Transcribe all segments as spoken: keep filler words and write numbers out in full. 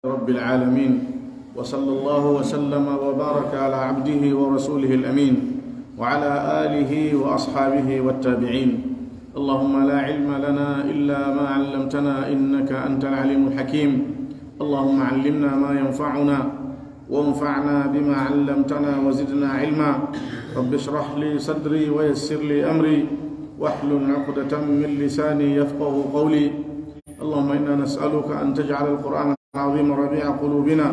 رب العالمين، وصلى الله وسلم وبارك على عبده ورسوله الأمين، وعلى آله وأصحابه والتابعين. اللهم لا علم لنا إلا ما علمتنا إنك أنت العليم الحكيم. اللهم علمنا ما ينفعنا وانفعنا بما علمتنا وزدنا علما. رب اشرح لي صدري ويسر لي أمري واحلل عقدة من لساني يفقه قولي. اللهم إنا نسألك أن تجعل القرآن العظيم ربيع قلوبنا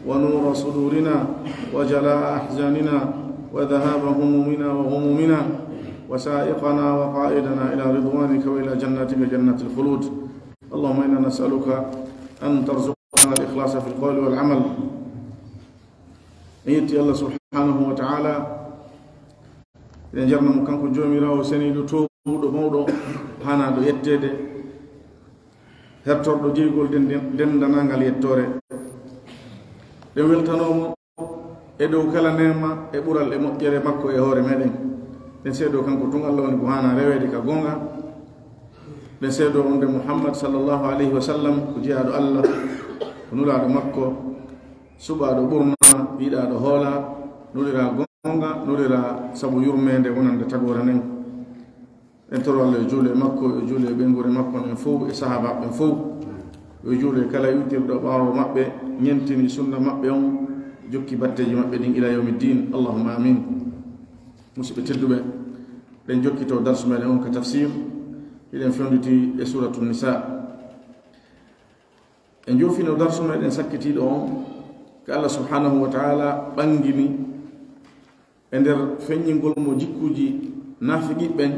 ونور صدورنا وجلاء أحزاننا وذهاب همومنا وغمومنا وسائقنا وقائدنا إلى رضوانك وإلى جناتك جنات الخلود. اللهم إنا نسألك أن ترزقنا الإخلاص في القول والعمل. En yetti Allah subhanahu wa ta'ala, eɗen jarna mo kanko Joomiraawo seniiɗo, toowuɗo, mawɗo, haanaaɗo yetteede, hertorɗo jeygol den-, den-, denndanangal yettoore. Ɗen weltanoo mo e dow kala neema e ɓural e moƴƴere makko e hoore meɗen. Ɗen seedoo kanko tun Allah woni ko haanaa reweede ka goonga. Ɗen seedoo wonde Muhammad sallallahu alayhi wa sallam ko jeyaaɗo Allah, ko nulaaɗo makko, suɓaaɗo ɓurna, yiɗaaɗo hoola, nuliraa goonga, nuliraa sabu yurmeende wonande tagoore nden. En toro Allah yo juule makko, yo juule ɓeynguure makko nden fow e sahaabaaɓe ɓen fow. Yo juule kala iwtirɗo ɓaawo maɓɓe, ñentini sunna maɓɓe on, jokki batteeji maɓɓe ɗin ila yawmi ddin. Allahumma amin. Musidɓe tedduɓe, ɗen jokkito darsu meɗen on ka tafsir, hiɗen fewnditi e Suratu Nisa. En joofino darsu meɗen sakkitiiɗo on, ka Allah subhanahu wa ta'ala ɓangini e nder feññingol mo jikkuuji naafiqiɓe ɓen,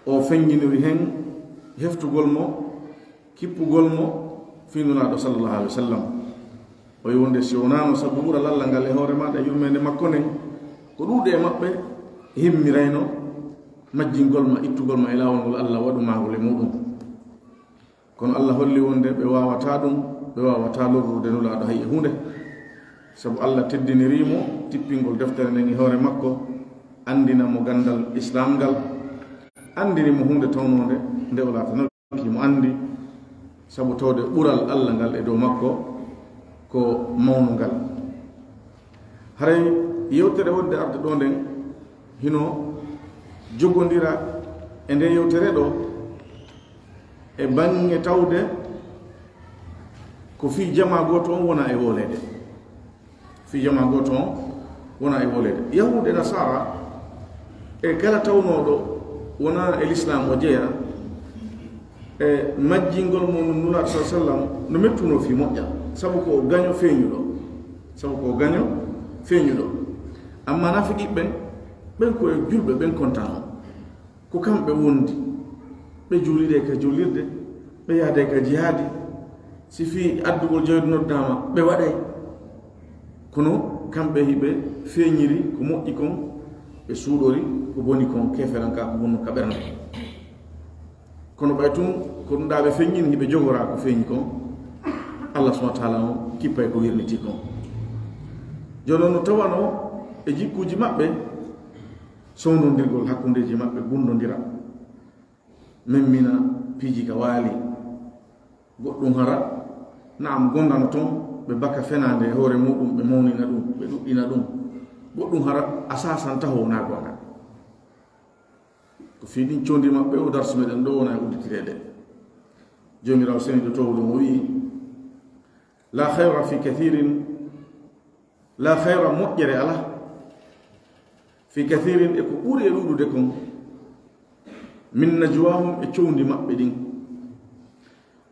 o feññinori hen heftugol mo, kippugol mo fii Nulaaɗo sallallahu alaihi wa sallam. O wi'i wonde si wonaano sabu ɓural Allah ngal e hoore maaɗa, yurmeende makko nden, ko ɗuuɗe e maɓɓe himmirayno majjingol ma, ittugol ma e laawol ngol Allah waɗu maa ngol e muɗum. Kono Allah holli wonde ɓe waawataa ɗum, ɓe waawataa lorrude Nulaaɗo hay e huunde. Sabu Allah teddinirii mo tippingol deftere nden e hoore makko, anndina mo ganndal Islaam ngal, anndini mo huunde tawnoonde nde o laatanooki mo anndi, sabu tawde ɓural Allah ngal e dow makko ko mawnungal. Haray yewtere wonde arde ɗoo nden hino jogondira e nde yewtere ɗoo e baŋŋe tawde ko fii jamaa gooto on wona e wooleede. Fii jamaa gooto on wona e wooleede. Yahuud e Nasaara e kala tawnooɗo wona e Lislaam o jeyaa, e majjingol mo Nulaaɗo sallallaahu alayhi wa sallam no mettunoo fii moƴƴa, sabu ko o gaño feeñuɗo, sabu ko o gaño feeñuɗo. Ammaa naafiqiiɓe ɓen, ɓen ko e julɓe ɓen kontanoo. Ko kamɓe wondi, ɓe juulidee ka juulirde, ɓe yaadee ka jihaadi, si fii addugol jawdi noddaama, ɓe waɗay. Kono kamɓe hiɓe feeñiri ko moƴƴi kon, ɓe suuɗori ko boni kon, keeferankaaku wonno ka ɓernde. Kono ɓay tun ko ɗum ɗaa ɓe feññini, hiɓe jogoraa ko feeñi kon, Allah subhanahu wa ta'ala on kippay ko wirnitii kon. Jooni non no tawanoo e jikkuuji maɓɓe, sowndondirgol hakkundeeji maɓɓe gundondira, memmina piiji ka waali. Goɗɗum hara, na'am, gondano ton, ɓe baka fenaande e hoore muɗum, ɓe mawnina ɗum, ɓe ɗuɗɗina ɗum. Goɗɗum hara, a sasan taho wonaa goonga. Ko fii ɗin condi maɓɓe o darsu meɗen ɗoo wona e udditireede. Joomiraawo seniiɗo towɗo mo wi'i, "La khayra fi kathirin, la khayra moƴƴere alaa, fi kathirin e ko ɓuri e ɗuuɗude kon, min najwaahum e condi maɓɓe ɗin."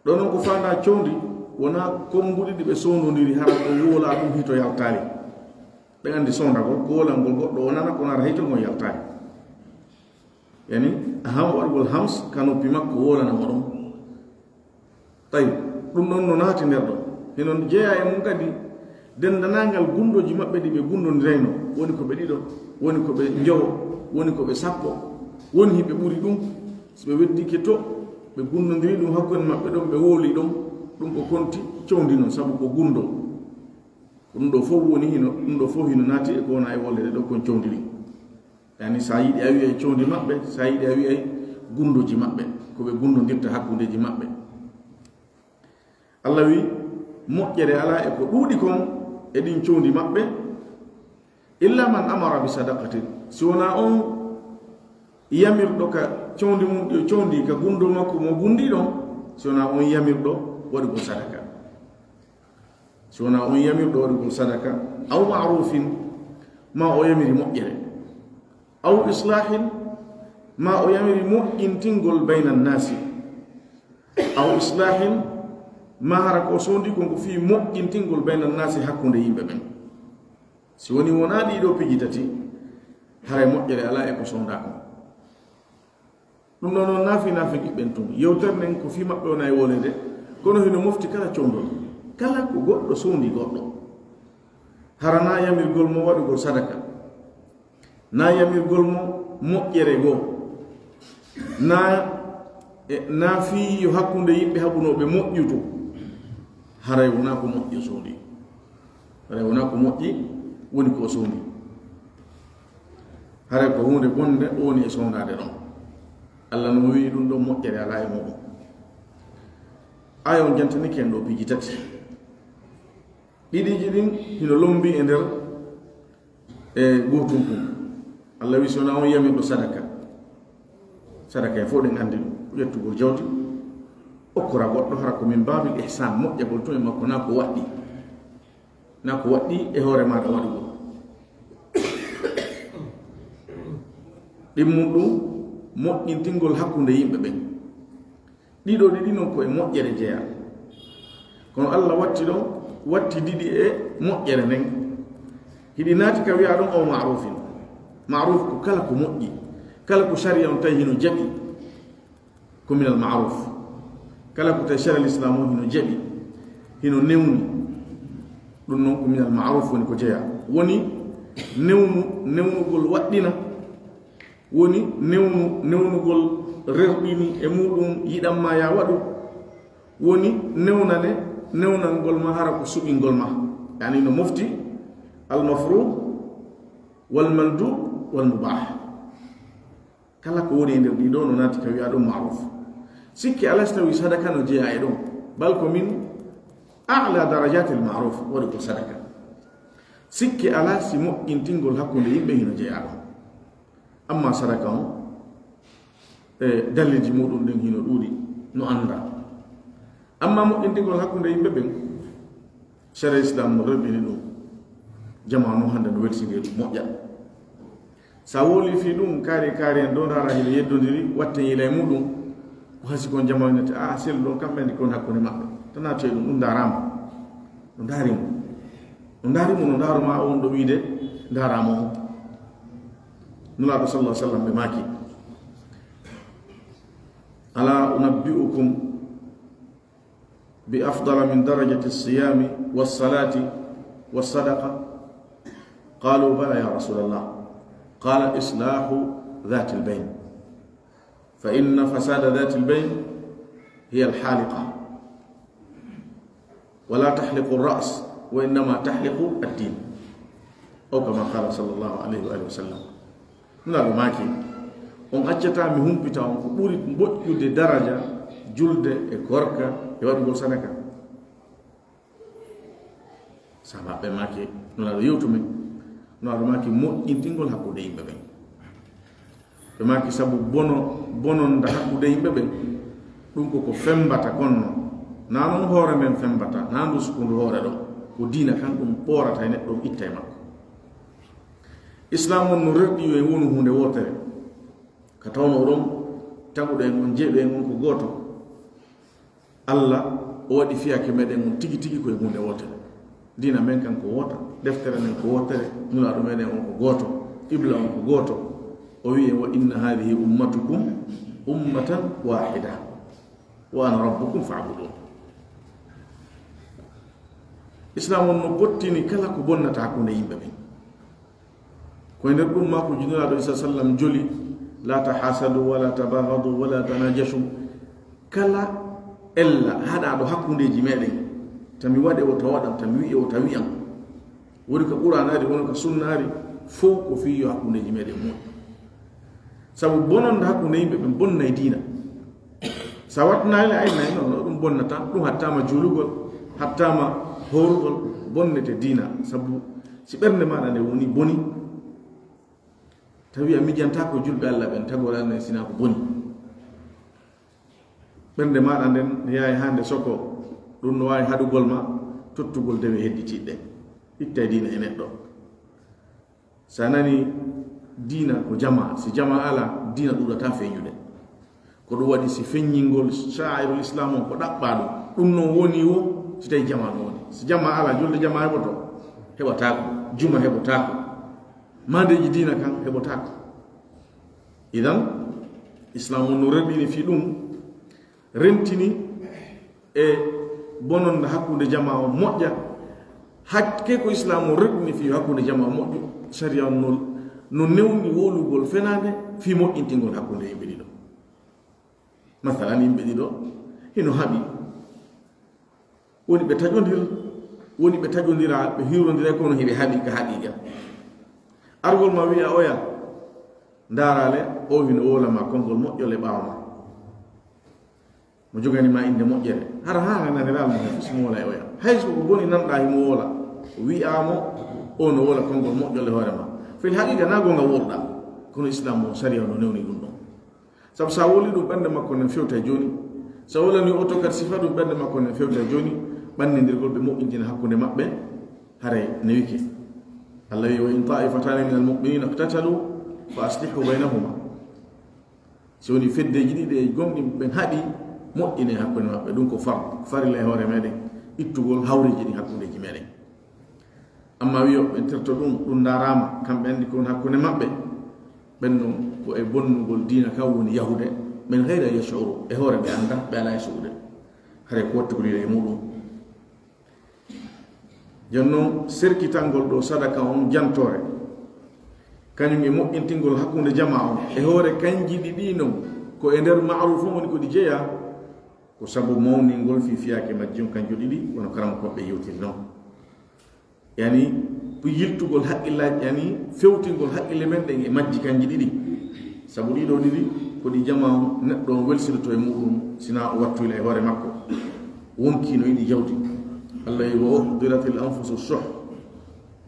Ɗoo non ko faandaa condi, wonaa kommbuɗi ɗi ɓe sowndondiri hara ko woolaa ɗum hito yaltaali. Ɓe anndi sowndagol, ko woolangol goɗɗo o nana, kono hara hito ngon yaltaali. Yani, a hama waɗugol hams ka noppi makko, woolana mo ɗon. Tawi, ɗum ɗon no naati nder ɗo. Hino jeyaa e mum kadi denndanangal gundooji maɓɓe ɗi ɓe gundondirayno. Woni ko ɓe ɗiɗo, woni ko ɓe njowo, woni ko ɓe sappo, woni hiɓe ɓuri ɗum. Si ɓe weddike to, ɓe gundondiri ɗum hakkunde maɓɓe ɗon, ɓe wooli ɗon, ɗum ko konti cowndi non, sabu ko gundo. Ko ɗum ɗo fof woni hino, ɗum ɗo fof hino naati e ko wona e wolleede ɗo kon cowndiri. Yani, so a yiɗi a wi'ay condi maɓɓe, so a yiɗi a wi'ay gundoji maɓɓe, ko ɓe gundondirta hakkundeji maɓɓe. Alla wi, moƴƴere alaa e ko ɗuuɗi kon e ɗin condi maɓɓe, illa man amara bi sadaqatin, si wonaa on yamirɗo ka condi mum, condi ka gundo makko mo gundi ɗon, si wonaa on yamirɗo waɗugol sadaka. Si wonaa on yamirɗo waɗugol sadaka, aw ma'rufin, ma o yamiri moƴƴere, aw islahin, ma o yamiri moƴƴintingol bayna nnaasi, aw islahin, ma hara ko o sondi kon ko fii moƴƴintingol bayna nnaasi, hakkunde yimɓe ɓen. Si woni wonaa ɗii ɗoo piiji tati, haray moƴƴere alaa e ko sondaa kon. Ɗum ɗoo non naafi naafi ɓen tun. Yewtere nden ko fii maɓɓe wona e wolede, kono hino mofti kala cowndol, kala ko goɗɗo sondi goɗɗo. Hara na yamirgol mo waɗugol sadaka, na yamirgol mo moƴƴere goo, na, e, na fii yo hakkunde yimɓe haɓunooɓe moƴƴutu. Haray wonaa ko moƴƴi o sondi. Haray wonaa ko moƴƴi woni ko o sondi. Haray ko huunde bonde o woni e sondaade ɗon. Alla no wi'i ɗum ɗon moƴƴere alaa e muɗum. Aaya on jantanike en ɗoo piiji tati. Ɗiɗiiji ɗin hino lombii e nder, e, gootun kun. Alla wi'i, si wonaa on yamirɗo sadaka, sadaka en fow ɗen anndi ɗum, ƴettugol jawdi, okkora goɗɗo, hara ko min baabil ihsan, moƴƴagol tun e makko, naa ko waɗɗii. Naa ko waɗɗii e hoore maaɗa waɗugol. Ɗimmun ɗum, moƴƴintingol hakkunde yimɓe ɓen. Ɗiɗo ɗiɗi non ko e moƴƴere jeyaa. Kono Alla watti ɗon, watti ɗiɗi e moƴƴere nden. Hiɗi naati ka wi'aa ɗon aw ma'rufin. Ma'ruf ko kala ko moƴƴi, kala ko sariya on tawi hino jaɓi, ko minal ma'ruf. Kala ko tawi sariya Lislaam on hino jaɓi, hino newni, ɗum non ko minal ma'ruf woni ko jeyaa. Woni newnu, newnugol waɗɗina, woni newnu, newnugol rerɗini e muɗum yiɗan ma yaa waɗu, woni newnane, newnangol ma hara ko suɓingol ma. Yani no mofti al mafrud wal mandub wal mubah. Kala ko woni e nder ɗii ɗoo no naati ka wi'aa ɗum ma'ruf. Sikke alaa si tawii sadaka no jeyaa e ɗum. Bal ko min a'la darajatil ma'ruf waɗi ko sadaka. Sikke alaa si moƴƴintingol hakkunde yimɓe hino jeyaa ɗum. Amma sadaka on, e, dalilji muɗum ɗin hino ɗuuɗi, no anndaa. Amma moƴƴintingol hakkunde yimɓe ɓen, sariya Islaam no rerɗini ɗum. Jamaanu hannde no welsiniri ɗum moƴƴa. Sa wowlii fii ɗum, kaari kaari en ɗoo ndaara hino yeddondiri, watten yila e muɗum. Ko hasi kon jamaanu nete, a, sellu ɗon kamɓe anndi kon hakkunde maɓɓe. Tan a toyi ɗum, ɗum ndaaraama. No ndaari mo. No ndaari mo, no ndaaru ma on ɗo wiide ndaaraama on. Nulaaɗo sallallahu alaihi wasallam ɓe maaki, "Ala unabbi'ukum bi afdala min darajati siyami was salati was sadaqa?" Qalu, "Bala ya Rasulallah." Qala, "Islahu dhatil bayn. Fa inna fasada dhatil bayn hiya al haliqa. Wa la tahliqu ar-ra's, wa innama tahliqu ad-din." Aw kama qala sallallahu alayhi wa alihi wa sallam. Nulaaɗo maaki, "On accataa mi humpita on ko ɓuri moƴƴude daraja julde e korka e waɗugol sadaka?" Sahaabaaɓe maaki, Nulaaɗo yewtu men. Nulaaɗo maaki, moƴƴintingol hakkunde yimɓe ɓen. Ɓe maaki, sabu bono-, bononda hakkunde yimɓe ɓen, ɗum ko ko fembata kon non. Naa non hoore nden fembata, naa ndu sukundu hoore ɗon. Ko diina kan ɗum ɓoorata e neɗɗo, itta e makko. Islaam on no rerɗi yo en wonu huunde wootere. Ka tawno oɗon taguɗo en on, jeyɗo en on ko gooto. Alla o waɗi fiyake meɗen on tigi tigi ko e huunde wootere. Diina men kan ko woota, deftere nden ko wootere, Nulaaɗo meɗen on ko gooto, qibla on ko gooto. O wi'i, "Wa inna hadhihi ummatukum ummatan wahida, wa ana rabbukum fa'budun." Islaam on no bottini kala ko bonnata hakkunde yimɓe ɓen. Ko e nder ɗum maa ko Nulaaɗo Isa sallam joli, "La tahasadu, wala tabaghadu, wala tanajashu." Kala ella haɗaaɗo hakkundeeji meɗen, ta mi waɗe o ta waɗam, ta mi wi'e o ta wi'am. Woni ka Qur'aanaari, woni ka Sunnaari, fow ko fii yo hakkundeeji meɗen moƴƴu. Sabu bononda hakkunde yimɓe ɓen bonnay diina. Tawat nayle ay nay, non, ɗum bonnata, ɗum hattaama juulugol, hattaama hoorugol, bonnete diina. Sabu si ɓernde maaɗa nde woni boni, tawi a mijantaako julɓe Allah ɓen, tagoɗaa nden sinaa ko boni. Ɓernde maaɗa nden yaay haa nde soko, ɗum no waawi haɗugol ma tottugol dewe hedditiiɗe. Ittay diina e neɗɗo. Si a nani diina ko jamaa, si jamaa alaa, diina ɗuuɗataa feeñude. Ko ɗum waɗi si feññingol sha'airul Islam on ko ɗaɓɓaa ɗum, ɗum non woni wo si tawi jamaa no woni. Si jamaa alaa, julde jamaa heɓoto? Heɓataako. Juma heɓataako. Maandeeji diina kan heɓataako. Idan, Islam on no rerɗini fii ɗum, rentini e bononda hakkunde jamaa on moƴƴa. Hakke ko Islam on rerɗini fii hakkunde jamaa on moƴƴu, sariya on no, no newni wowlugol fenaande fii moƴƴintingol hakkunde yimɓe ɗiɗo. Masalan, yimɓe ɗiɗo hino haɓi. Woni ɓe taƴondir, woni ɓe taƴondira, ɓe hirondiray, kono hiɓe haɓi ka haqiqa. Argol ma wi'a oya, ndaarale, o hino wowla ma konngol moƴƴol e ɓaawo ma. Mo jogani ma innde moƴƴere. Hara haa nga naniral mo fis mo wowla e oya. Hay so ko boni nanɗaa himo wowla, wi'a mo, o no wowla konngol moƴƴol e hoore ma. Fil haqiqa, naa goonga wowluɗaa. Kono Islam o sariya no newni ɗum ɗon. Sabu si a wowlii ɗum, ɓernde makko nden fewtay jooni. Si a wowlanii o to kadi sifa ɗum, ɓernde makko nden fewtay jooni. Ɓannindirgol ɓe moƴƴintina hakkunde maɓɓe, haray newike. Allah wi'i, "Wa in ta'ifatani minal mu'minina iqtatalu fa aslihu baynahuma." Si woni feddeeji ɗiɗi e gomɗinɓe ɓen haɗi, moƴƴinee hakkunde maɓɓe. Ɗum ko far-, farilla e hoore meɗen, ittugol hawreeji ɗin hakkundeeji meɗen. Amma wi'o ɓen terto ɗum, ɗum ndaaraama, kamɓe anndi ko woni hakkunde maɓɓe. Ɓen non ko e bonnugol diina kan woni yahude, min ghayri an yash'uru, e hoore ɓe annda, ɓe alaa e suɓude. Haray ko wattugol e muɗum. Jooni non, serkitangol ɗoo sadaka on jantoore, kañum e moƴƴintingol hakkunde jamaa on, e hoore kanji ɗiɗi non, ko e nder ma'ruf on woni ko ɗi jeyaa, ko sabu mawningol fii fiyaake majji on kanji ɗiɗi, wano karamokooɓe yewtiri non. Yani, ko yiltugol haqqillaaji, yani, fewtingol haqqille men ɗen e majji kanji ɗiɗi. Sabu ɗii ɗoo ɗiɗi, ko ɗi jamaa on neɗɗo on welsindoto e muɗum, sinaa o wattuyla e hoore makko. Wonkii no yiɗi jawdi. Allah wi'i, "Wa uhdiratil anfusu shuh."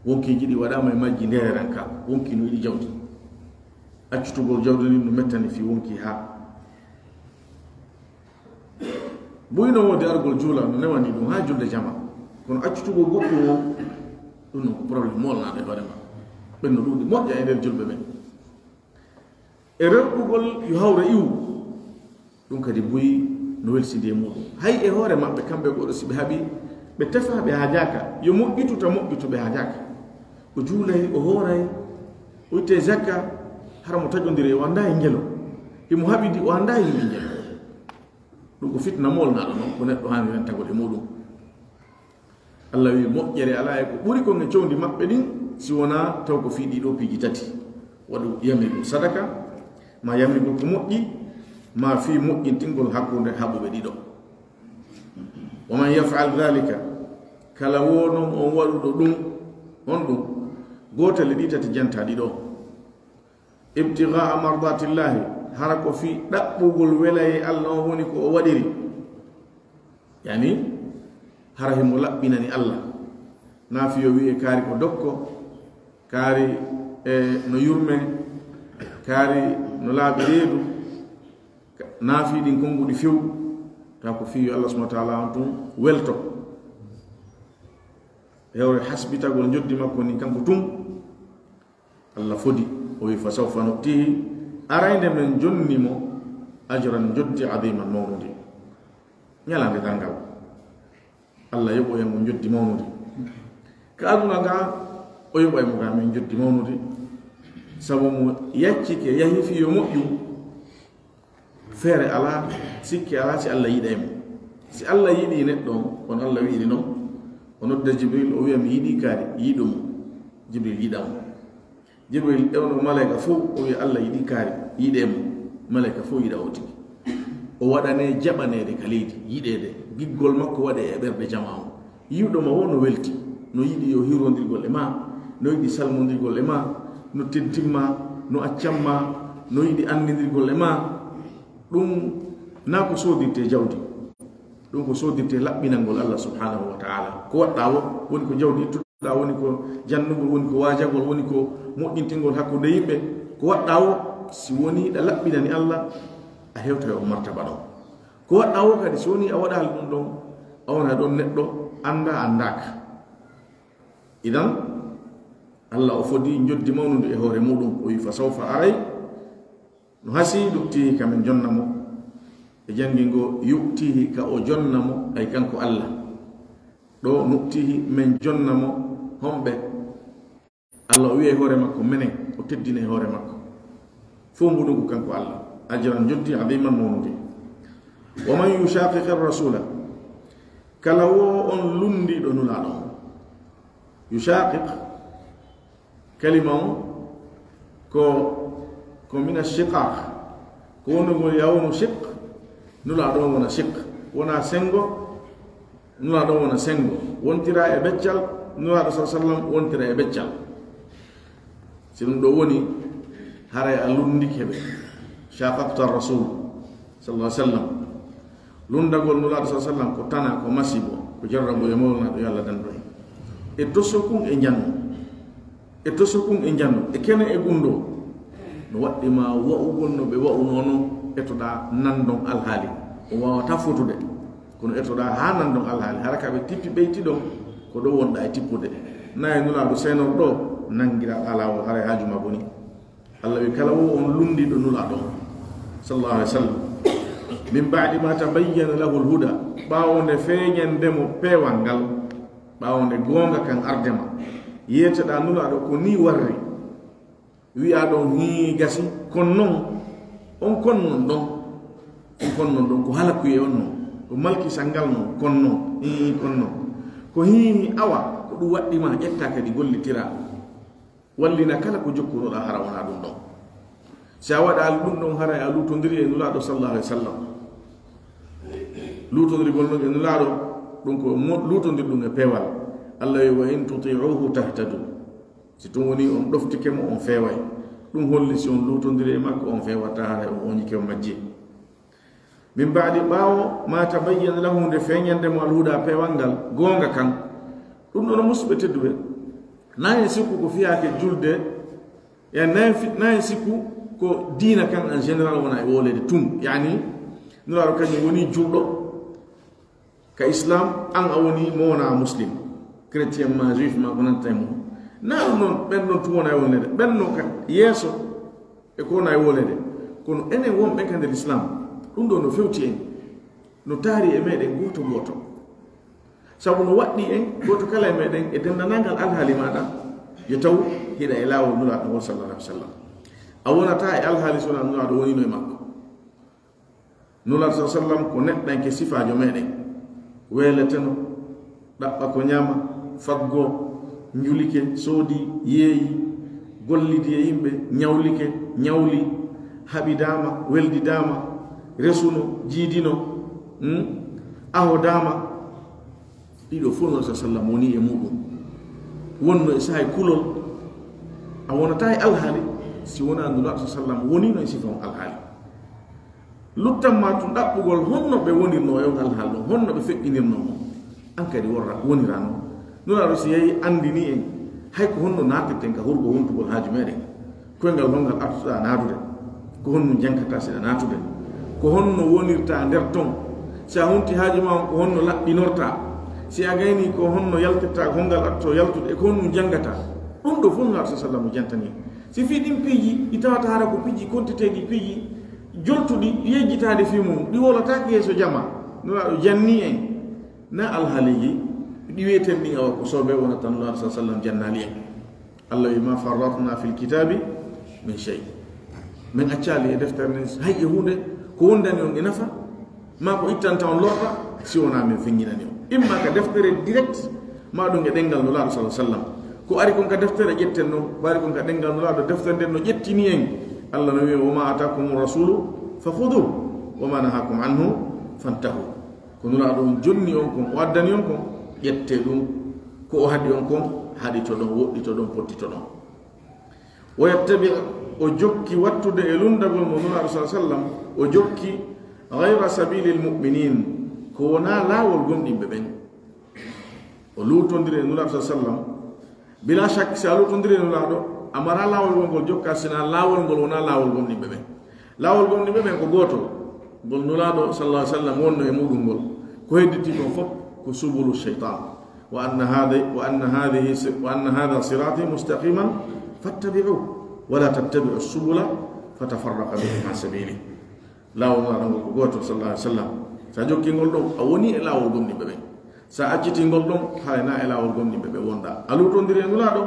Wonkiiji ɗi waɗaama e majji ndeereranka. Wonkii no yiɗi jawdi. Accutugol jawdi ndin no mettani fii wonkii haa. Buy no woodi argol juula no newani ɗum haa julde jama. Kono accutugol goɗɗum o, ɗum non ko problème molnaaɗo e hoore ma. Ɓen no ɗuuɗi moƴƴa e nder julɓe ɓen. E rerɗugol yo hawre iwu, ɗum kadi buy no welsindi e muɗum. Hay e hoore maɓɓe kamɓe goɗɗo si ɓe haɓi, ɓe tefa ɓe haajaaka, yo moƴƴitu ta moƴƴitu ɓe haajaaka. O juulay, o hooray, o ittay zakka, hara mo taƴondiri o anndaa e ngelo. Himo haɓidi o anndaa e yimɓe ngelo. Ɗum ko fitna molnaaɗo non, ko neɗɗo haani rentagol e muɗum. Allah wi'i, moƴƴere alaa e ko ɓuri kon e cowndi maɓɓe ɗin, si wonaa taw ko fii ɗii ɗoo piiji tati. Waɗu yamrigol sadaka, maa yamrigol ko moƴƴi, maa fii moƴƴintingol hakkunde haɓuɓe ɗiɗo. Wa man yaf'al dhalika, kala woo non on waɗuɗo ɗum, on ɗum, gootel e ɗii tati jantaaɗi ɗoo. Ibtigha'a mardatillahi, hara ko fii ɗaɓɓugol welayee Allah on woni ko o waɗiri. Yani, hara himo laɓɓinani Allah. Naa fii yo wi'e kaari ko dokko, kaari, e, no yurme, kaari no laaɓi reedu, ka-, naa fii ɗin konguɗi few, tawa ko fii yo Allah subhanahu wa ta'ala on tun welto. Hewre hasbitagol njoddi makko ndin kanko tun, Allah fodi, o wi'i, "Fa sawfa nu'tihi," aray nde men jonni mo, "ajran," njoddi, "'adhiman," mawnundi. Ñalaande darngal, Allah yoɓoyay mo njoddi mawnundi. Ka aduna ga, o yoɓay mo ga men njoddi mawnundi. Sabu mo yaccike, yahi fii yo moƴƴu. Feere alaa, sikke alaa, si Allah yiɗay mo. Si Allah yiɗii neɗɗo on, kono Allah wi'iri non, o nodda Jibril, o wi'a, "Mi yiɗii kaari, yiɗu mo." Jibril yiɗa mo. Jibril ewno malayka fow, o wi'a, "Allah yiɗii kaari, yiɗee mo." Malayka fow yiɗa o tigi. O waɗanee jaɓaneede ka leydi, yiɗeede, giggol makko waɗee e ɓerɗe jamaa on. Yi'uɗo ma woo no welti, no yiɗi yo hirondirgol e maa, no yiɗi salmondirgol e maa, no teddin maa, no accan maa, no yiɗi anndidirgol e maa. Ɗum Naa ko soodirtee jawdi. Ɗun ko soodirtee laɓɓinangol Allah subhanahu wa ta'ala. Ko waɗɗaa wo, woni ko jawdi ittuɗaa, woni ko jannugol, woni ko waajagol, woni ko moƴƴintingol hakkunde yimɓe. Ko waɗɗaa wo, si wonii ɗa laɓɓinani Allah, a hewtay on martaba ɗon. Ko waɗɗaa wo kadi, si wonii a waɗaali ɗun ɗon, a wonay ɗon neɗɗo anndaa anndaaka. Idan, Allah o fodii njoddi mawnundi e hoore muɗum, o wi'i, "Fa sawfa aray." No hasii ɗuɗtihi ka men jonna mo, e janngi ngo, "Yu'tihi", ka o jonna mo, ay kanko Allah. Ɗo, "Nu'tihi", men jonna mo, homɓe? Allah o wi'i e hoore makko, menen, o teddina e hoore makko. Fow mbuɗu ngu kanko Allah. Ajran joddi, adiman mawnude. "Wa man yushaqiqi rasula", kala wo on lunndiiɗo Nulaaɗo on. Yushaqiq, kalima on ko, ko mina shiqaq. Ko wonugol yawnu shiq, Nulaaɗo on wona shiq. Wona sengo, Nulaaɗo on wona sengo. Wontira e beccal, Nulaaɗo sallallahu alaihi wasallam wontira e beccal. Si ɗun ɗoo woni, haray a lunndike ɓe. Shaqaqta rasul sallallahu alaihi wasallam. Lunndagol Nulaaɗo sallallahu alaihi wasallam ko tana, ko masibo, ko jarrabu e mawlanaɗo yo Allah dandu en. E tosokun e njannu. E tosokun e njannu. E kene e gunndoo. No waɗɗi ma wa'ugol no ɓe wa'unoo non, etoɗaa nanndon alhaali. O waawataa fotude. Kono etoɗaa haa nanndon alhaali. Hara ka ɓe tippi ɓeyti ɗon, ko ɗoo wonɗaa e tippude. Naa e Nulaaɗo seenor ɗoo, nanngiraa ɗaa laawol, haray haaju maa boni. Allah wi kala wo on lunndiiɗo Nulaaɗo on, sallallahu alaihi wasallam. "Min ba'di ma tabayyana lahul huda", ɓaawo nde feeñande mo peewal ngal, ɓaawo nde goonga kan arde ma, yeeteɗaa Nulaaɗo ko nii warri, wi'aa ɗon hii gasi, kon non, on kon non ɗon, on kon non ɗon, ko halakuyee on non, ko malkisal ngal non, kon non, hii kon non. Ko hii awa, ko ɗun waɗɗi ma, ƴettaa kadi gollitiraa. Wallina kala ko jokkunoɗaa hara wonaa ɗun ɗon. Si a waɗaali ɗun ɗon, haray a luutondirii e Nulaaɗo sallallahu alaihi wasallam. Luutondirgol non e Nulaaɗo, ɗun ko mo-, luutondirɗun e peewal. Allah wi, "Wa in tuti'uhu tahtadu." Si tun woni on ɗoftike mo, on feeway. Ɗun holli si on luutondirii e makko, on feewataa, haray on ooñike, on majjii. Min ba'di, ɓaawo, ma tabayyana lahum, nde feeñande mo, alhuda, peewal ngal, goonga kan. Ɗun ɗon, musidɓe tedduɓe, na en sikku ko fiyaake julde, yani na en fi-, na en sikku ko diina kan en général wona e wooleede tun. Yani, Nulaaɗo kañum woni julɗo ka Islam, an a woni mo wona Muslim, chrétien ma, juif ma, ko nanta e mun. Na ɗun non, ɓen ɗon tun wona e wooleede. Ɓen no ka yeeso, e ko wona e wooleede. Kono enen wonɓe ka nder Islam, ɗun ɗoo no fewti en, no taari e meɗen gooto gooto. Sabu no waɗɗii en, gooto kala e meɗen, e denndaangal alhaali maaɗa, yo taw hiɗa e laawol Nulaaɗo ngol, sallallahu alaihi wasallam. A wonataa e alhaali so wonaa Nulaaɗo woniino e makko. Nulaaɗo, sallallahu alaihi wasallam, ko neɗɗanke sifaajo meɗen. Weeleteno, ɗaɓɓa ko ñaama, faggoo, njulike, soodi, yeeyi, gollidi e yimɓe, ñawlike, ñawli, haɓidaama, weldidaama, resuno, jiidino, hmm? Ahodaama. Ɗiɗo fof Nulaaɗo, sallallahu alaihi wasallam, woni e muɗum. Wonno e saa'i kulol, a wonataa e alhaali, si wonaa Nulaaɗo, sallallahu alaihi wasallam, woniino e sifa on alhaali. Luttan ma tun ɗaɓɓugol honno ɓe wonirnoo e on alhaali ɗon, honno ɓe feƴƴinirnoo mo. An kadi worra, woniraa non. Nulaaɗo si yehi anndini en, hay ko honno naatirten ka hurgo huntugol haaju meɗen. Koyngal hongal artuɗaa naatude? Ko honno jankataa si ɗa naatude? Ko honno wonirtaa nder ton? Si a hunti haaju maa on, ko honno laɓɓinortaa? Si a gaynii, ko honno yaltirtaa hongal artoo yaltude? E ko honno janngataa? Ɗum ɗoo fof Nulaaɗo, sallallahu alaihi wasallam, jantanii. Si fii ɗin piiji, ɗi tawata hara ko piiji kontiteeɗi, piiji joltuɗi, yejjitaade fii mum, ɗi wowlataake yeeso jamaa, Nulaaɗo jannii en, na alhaaliiji ɗi wi'eten ɗin awa ko soobee wonata Nulaaɗo, sallallahu alaihi wasallam, jannaali en. Allah wi, "Ma farratna fil kitabi min shay." Min accaali e deftere nden hay e huunde ko wondani on e nafa, maa ko ittanta on lorra, si wonaa min feññinani on. Imma ka deftere direct, maa ɗum e ɗemngal Nulaaɗo, sallallahu alaihi wasallam. Ko ari kon ka deftere, ƴetten non, ko ari kon ka ɗemngal Nulaaɗo, deftere nden no ƴettini en. Allah no wi'i, "Wa ma atakumu rasulu fa khuduhu, wa ma nahakum anhu fantahu." Ko Nulaaɗo on jonni on kon, o addani on kon, ƴettee ɗum. Ko o haɗi on kon, haɗitoɗon, woɗɗitoɗon, pottitoɗon. Wa yattabi', o jokki wattude e lunndagol mo Nulaaɗo, sallallahu alaihi wasallam, o jokki Ghayra sabilil mu'minin, ko wonaa laawol gomɗinɓe ɓen. O luutondiri e Nulaaɗo, sallallahu alaihi wasallam. Bila shakki, si a luutondiri e Nulaaɗo, a maraa laawol ngol ngol jokkaa, sinaa laawol ngol wonaa laawol gomɗinɓe ɓen. Laawol gomɗinɓe ɓen ko gootol, ngol Nulaaɗo, sallallahu alaihi wasallam, wonno e muɗum ngol. Ko hedditi kon fof ko subulu shaytan. Wa anna hadha, wa anna hadhihi si-, wa anna hadha sirati mustaqiman fattabi'uhu, wa la tattabi'u subula fatafarraqa bikum an sabili. Laawol Nulaaɗo ngol ko gootol, sallallahu alaihi wasallam. Sa jokkii ngol ɗon, a wonii e laawol gomɗinɓe ɓen. Sa accitii ngol ɗon, haray na e laawol gomɗinɓe ɓen wonɗaa. A luutondiri e Nulaaɗo,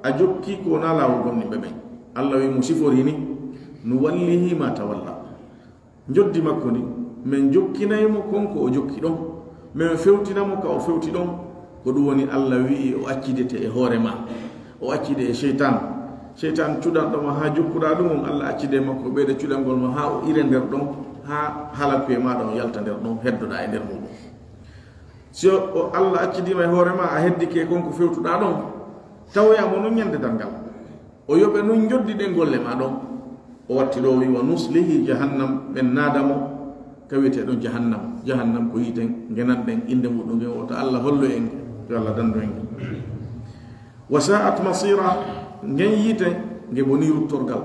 a jokkii ko wonaa laawol gomɗinɓe ɓen. Allah wi'i mo siforii ni, nuwallihi ma tawalla. Njoddi makko ndin, men jokkinay mo kon ko o jokki ɗon. Men fewtina mo ka o fewti ɗon. Ko ɗum woni Allah wi'i o accidete e hoore maa. O accide e seytaan. Seytaan cuɗanɗo ma haa jokkuɗaa ɗum on, Allah accide e makko ɓeyda cuɗangol ma haa o ire nder ɗon, haa halakuye maaɗa on yalta nder ɗon, heddoɗaa e nder muɗum. Si o, o Allah accidiima e hoore maa, a heddike e kon ko fewtuɗaa ɗon, tawoyaa mo non ñande darngal. O yoɓe non njoddi ɗen golle maa ɗon. O watti ɗo, o wi'i, "Wa nuslihi jahannam," ɓen naada mo ka wi'etee ɗon jahannam. Jahannam ko yiite ngenanɗen innde muɗum ngen, wota Allah hollu en, yo Allah dandu en. "Wa sa'at masira," ngen yiite nge boni ruttorgal.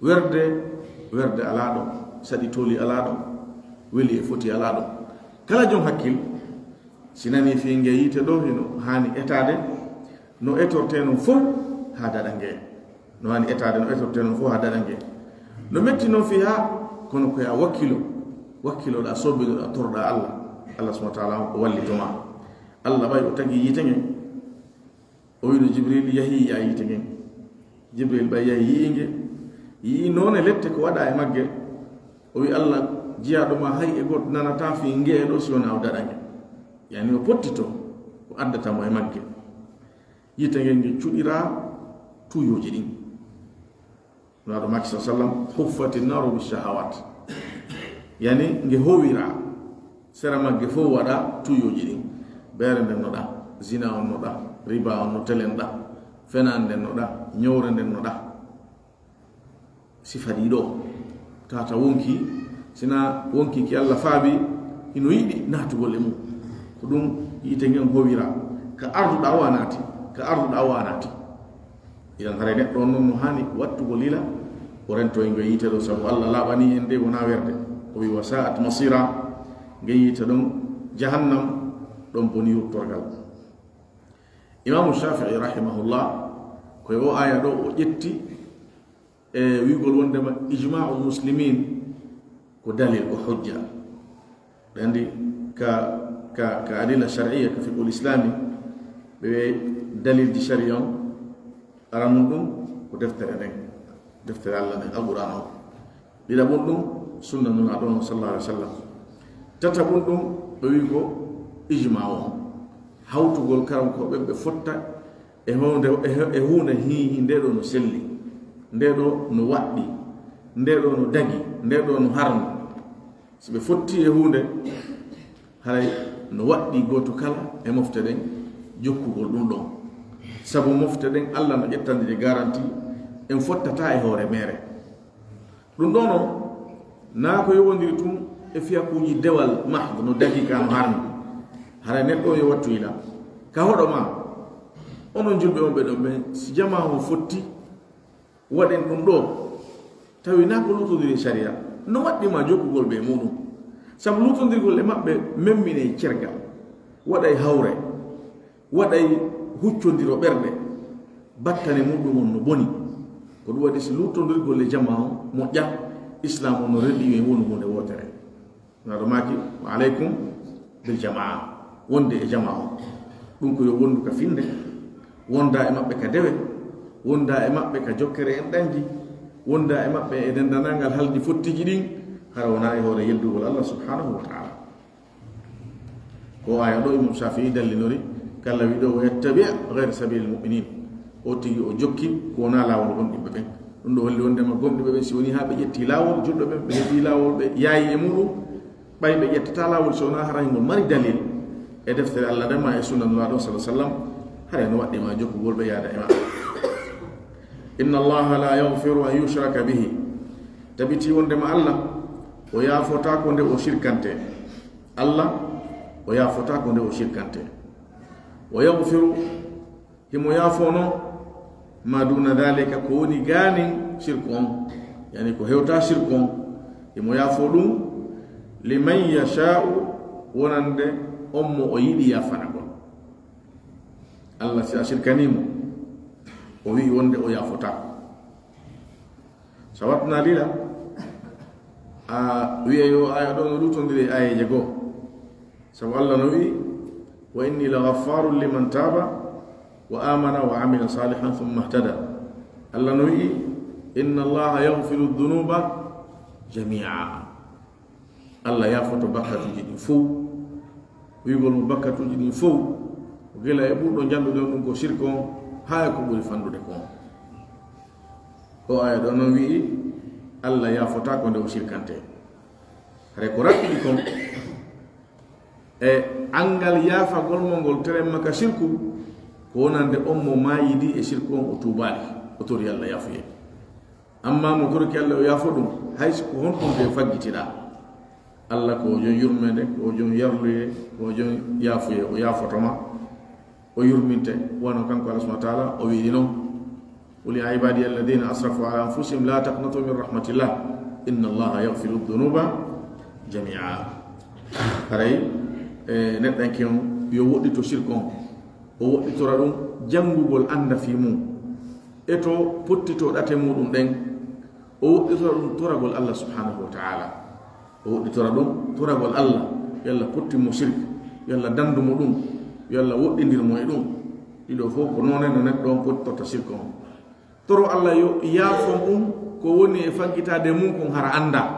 Werde, werde alaa ɗon, saɗi tooli alaa ɗon, weli e foti alaa ɗon. Kala jon hakkil, si nanii fii nge yiite ɗoo, hino haani etaade, no etortee non fow haa daɗa nge. No haani etaade, no etortee non fow haa daɗa nge. No metti non fii haa, kono ko yaa wakkilo, wakkiloɗaa, soobinoɗaa, toroɗaa Allah. Allah subhanahu wa ta'ala on ko wallito maa. Allah ɓay o tagi yiite ngen. O wi'i no Jibril yahi yi'a yiite ngen. Jibril ɓay yahi yi'i nge. Yi'i noone lette ko waɗaa e magge. O wi'i Allah, jiyaaɗo maa hay e goɗɗo nanataa fii ngee ɗoo si wonaa o daɗa nge. Yani o pottitoo ko addata mo e magge. Yiite ngen nge cuɗiraa tuuyooji ɗin. Nulaaɗo maaki, sallallahu alaihi wasallam, "Huffati naru bi shahawat." Yani nge howiraa, sera magge fow waɗaa tuuyooji ɗin. Beere nden no ɗaa, zina on no ɗaa, riba on no telen ɗaa, fenaande nden no ɗaa, ñowre nden no ɗaa. Sifa ɗii ɗoo. Tata wonki, sina wonki ki Allah faabi, hino yiɗi naatugol e mum. Ko ɗum yiite ngen howiraa. Ka arduɗaa o a naati, ka arduɗaa o a naati. Idan haray neɗɗo on non no haani wattugol yila, o rentoo e ngol yiite ɗoo, sabu Allah laaɓanii en nde wonaa werde. O wi'i, "Wa sa'at masira," nge yiite ɗon jahannam, ɗon boni ruttorgal. Imaamu Shafi'i rahimahullah, ko e o aaya ɗoo o ƴetti e wi'ugol wondema ijma'ul muslimin ko dalil, ko hujja. Ɓe anndi ka, ka, ka adilla shar'iyya, ka fiqhul islami, ɓe wi'ay dalilji shari'a on, aranun ɗum ko deftere ɗen, deftere Allah ɗen, Alqur'aana on. Ɗiɗaɓun ɗum, sunna Nulaaɗo on, sallallahu alaihi wasallam. Tataɓun ɗum, ɓe wi'i ko ijma on. Hawtugol karam ko ɓe, ɓe fotta e huunde, e hu-, e huunde hi-, hi-, nde ɗoo no selli, nde ɗoo no waɗɗi, nde ɗoo no dagi, nde ɗoo no harmi. Si ɓe fotti e huunde, haray no waɗɗi gooto kala e mofte ɗen jokkugol ɗum ɗon. Sabu mofte ɗen, Allah no ƴettandi ɗe garanti, en fottataa e hoore meere. Ɗum ɗoo non, naa ko yowondiri tun e fiyakuuji dewal mahd no dagi ka no harmi. Haray neɗɗo on yo wattu yila. Ka hoɗo maa, onon julɓe on ɓe ɗon ɓen, si jamaa on fotti, waɗen ɗum ɗoo, tawi naa ko luutondiri e sariya, no waɗɗi ma jokkugol ɓe e muɗum. Sabu luutondirgol e maɓɓe memminay cergal, waɗay hawre, waɗay huccondiro ɓerɗe, battane muɗum on no boni. Ko ɗum waɗi si luutondirgol e jamaa on moƴƴa, Islaam on no reli yo en wonu huunde wootere. Nulaaɗo maaki, "Wa alaikum bil jamaa." Wonde e jamaa on. Ɗum ko yo wondu ka finde, wonda e maɓɓe ka dewe, wonda e maɓɓe ka jokkere en ɗanji, wonda e maɓɓe e dendanangal haldi fottiiji ɗin, hara wonaa e hoore yeddugol Allah subhanahu wa ta'ala. Ko aaya ɗoo Imam Shafi'i dallinori, kala wi'ɗo, "Wa yattabi' ghayra sabilil mu'minin." O tigi o jokki ko wonaa laawol gomɗinɓe ɓen. Ɗum ɗoo holli wondema gomɗinɓe ɓen, si wonii haa ɓe ƴettii laawol, julɓe ɓen, ɓe heɓii laawol, ɓe yaayi e muɗum, ɓay ɓe ƴettataa laawol, si wonaa hara hingol mari dalil e deftere Allah ɗen maa e sunna Nulaaɗo on, sallallahu alaihi wasallam, haray no waɗɗi ma jokkugol ɓe yaada e maɓɓe. "Inna Allaha la yaghfiru an yushraka bihi." Tabitii wondema Allah O yaafotaako nde o sirkante. Alla, o yaafotaako nde o sirkante. Wa yaghfiru, himo yaafoo non, ma duna dhalika, ko woni gaanin sirku on, yani ko hewtaa sirku on, himo yaafoo ɗum, liman yasha'u, wonande on mo o yiɗi yaafanagol. Alla, si a sirkanii mo, o wi'i wonde o yaafotaako. Sawatna lila, a wi'a yo aya ɗo no lutondiri e ayeje goo. Sabu Alla no wi'i, "Wa inni la ghaffarun liman taba wa amana wa amila salihan thumma ihtada." Alla no wi'i, "Inna Allaha yaghfiru dhunuba jami'a." Alla yaafoto bakkatuuji ɗin fow. Wi'ugol mo bakkatuuji ɗin fow, gila e ɓurɗo jallude on ɗum ko sirku on, haa e ko ɓuri fanɗude kon. O aya ɗo non wi'i, Alla yaafotaako nde o sirkante. Haray ko raɓɓiɗi kon, e anngal yaafagol mo ngol teren maka sirku, ko wonande on mo maayidi e sirku on o tuubaali, o tori Alla yaafuyee. Amma mo torike Alla o yaafo ɗum, hay si ko honɗum ɓe faggitiɗaa. Alla ko o jon yurmeende, ko o jon yarluyee, ko o jon yaafuyee, o yaafoto ma, o yurminte, wano kanko Alla subhanahu wa ta'ala o wi'i non, "Qul ya ibadiya alladhina asrafu ala anfusihim la taqnatu min rahmatillah, inna Allaha yaghfiru dhunuba jami'a." Haray, e, neɗɗanke on, yo woɗɗito sirku on, o woɗɗitora ɗum janngugol annda fii mum, e to pottitoo ɗate muɗum ɗen, o woɗɗitora ɗum toragol Alla subhanahu wa ta'ala. O woɗɗitora ɗum toragol Alla, yo Alla pottin mo sirk, yo Alla dandu mo ɗum, yo Alla woɗɗindir mo e ɗum. Ɗiɗo fof ko noone no neɗɗo on pottorta sirk on. Toro Alla yo yaafon ɗum ko woni e faggitaade mum kon hara anndaa.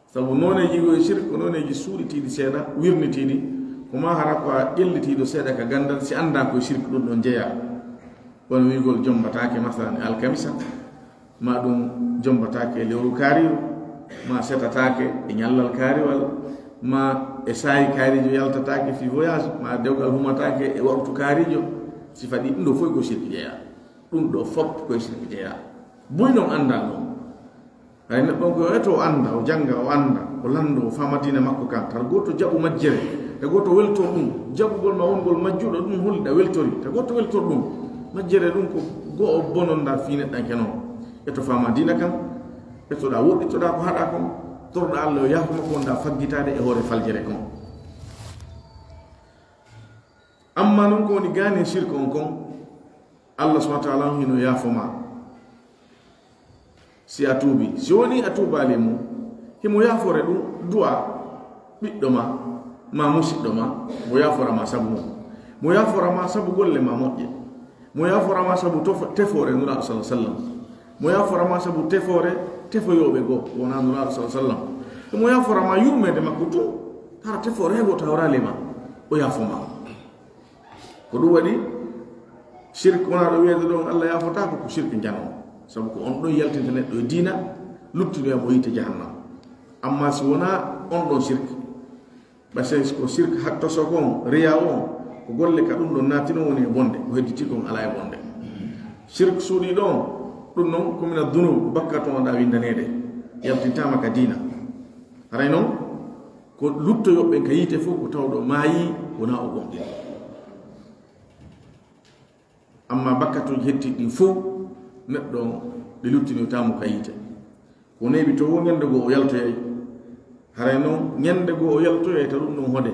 Sabu nooneeji goo e sirk ko nooneeji suuɗitiiɗi seeɗa, wirnitiiɗi, ko maa hara ko a ƴellitiiɗo seeɗa ka ganndal si anndaa ko e sirk ɗum ɗon jeyaa. Wano wi'ugol jommbataake masalan e alkamisa, maa ɗum jommbataake e lewru kaariiru, maa setataake e ñallal kaariwal, maa e saa'i kaariijo yaltataake fii voyage, maa dewgal humataake e waqtu kaariijo, sifa ɗi ɗum ɗoo fof ko sirk jeyaa. Ɗum ɗoo fof ko e sirk jeyaa. Buy non anndaa non. Hay neɗɗo on ko eto o annda, o jannga, o annda, o lanndo, o faama diina makko kan. Tan gooto jaɓu majjere, tan gooto weltor ɗum. Jaɓugol ma wongol majjuɗo ɗum holli ɗa weltori. Tan gooto weltor ɗum. Majjere ɗum ko go'o bononɗaa fii neɗɗanke non. Eto faama diina kan, etoɗaa woɗɗitoɗaa ko haɗaa kon, toroɗaa Alla yo yaafo ma ko wonɗaa faggitaade e hoore faljere kon. Amma non ko woni gaanin sirk on kon, Alla subhanahu wa ta'ala on hino yaafo ma. Si a tuubi, si woni a tuubaali e mum, himo yaafore ɗum du'a ɓiɗɗo ma, ma musiɗɗo ma, mo yaafora ma sabu mum. Mo yaafora ma sabu golle ma moƴƴe. Mo yaafora ma sabu tof-, tefoore Nulaaɗo sallallahu alaihi wasallam. Mo yaafora ma sabu tefoore tefoyooɓe goo, wonaa Nulaaɗo sallallahu alaihi wasallam. Mo yaafora ma yurmeende makko tun, hara tefoore hego tawraali ma, o yaafo ma. Ko ɗum waɗi, sirk wonaa ɗo wiyeede ɗon Alla yaafotaako, ko sirk njano. Sabu ko on ɗon yaltinta neɗɗo e diina, luttinoya mo yiite jahannama. Amma si wonaa on ɗon sirk, ɓay si ko sirk hattoso kon, riya on, ko golle ka ɗum ɗon naatino woni e bonde, ko hedditi kon alaa e bonde. Sirk suuɗiiɗo on, ɗum non ko mina dunub, ko bakkaatu on ɗa windaneede, yaltintaama ka diina. Haray non, ko luttoyooɓe ɓen ka yiite fof, ko tawɗo maayi, wonaa o gomɗinɗo. Amma bakkatuuji hettiiɗi ɗin fof, neɗɗo on, ɗi luttinoytaa mo ka yiite. Ko neeɓi to woo ñannde goo o yaltoyay. Haray non, ñannde goo o yaltoyay ta ɗum ɗon hode.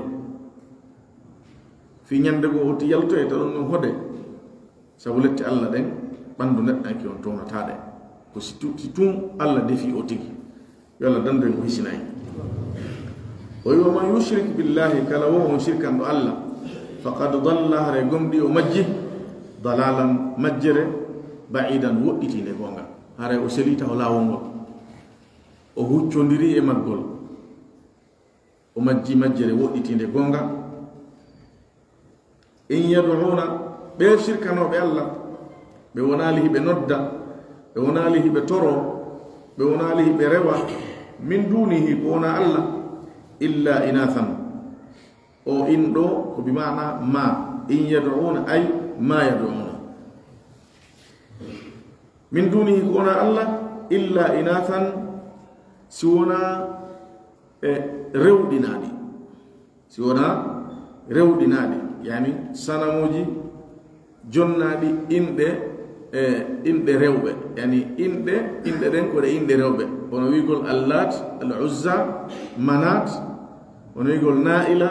Fii ñannde goo o ti yaltoyay ta ɗum ɗon hode. Sabu lette Alla ɗen, ɓanndu neɗɗanke on townataa ɗe. Ko si tu-, si tun Alla defi o tigi. Yo Alla dandu en o hisinay. O wi'i, "Wa man yushrik billahi," kala woo on sirkanɗo Alla, "faqad dalla," haray gomɗii o majji, "dalalan," majjere, "ba'idan," woɗɗitiinde goonga. Haray o selii taho laawol ngol. O huccondiri e maggol. O majji majjere woɗɗitiinde goonga. "In yad'una," ɓee sirkanooɓe Alla, ɓe wonaali hiɓe nodda, ɓe wonaali hiɓe toroo, ɓe wonaali hiɓe rewa, "min dunihi," ko wonaa Alla, "illa inathan." O "in" ɗoo ko bi maana ma, "in yad'una," ay ma yad'una. "Min dunihi," ko wonaa Alla, "illa inathan," si wonaa E rewɗinaaɗi. Si wonaa rewɗinaaɗi, yani sanamuuji jonnaaɗi inɗe, e inɗe rewɓe, yani inɗe, inɗe ɗen ko ɗe inɗe rewɓe. Hono wi'ugol Allaat, Al Uzza, Manaat, hono wi'ugol Naa'ila,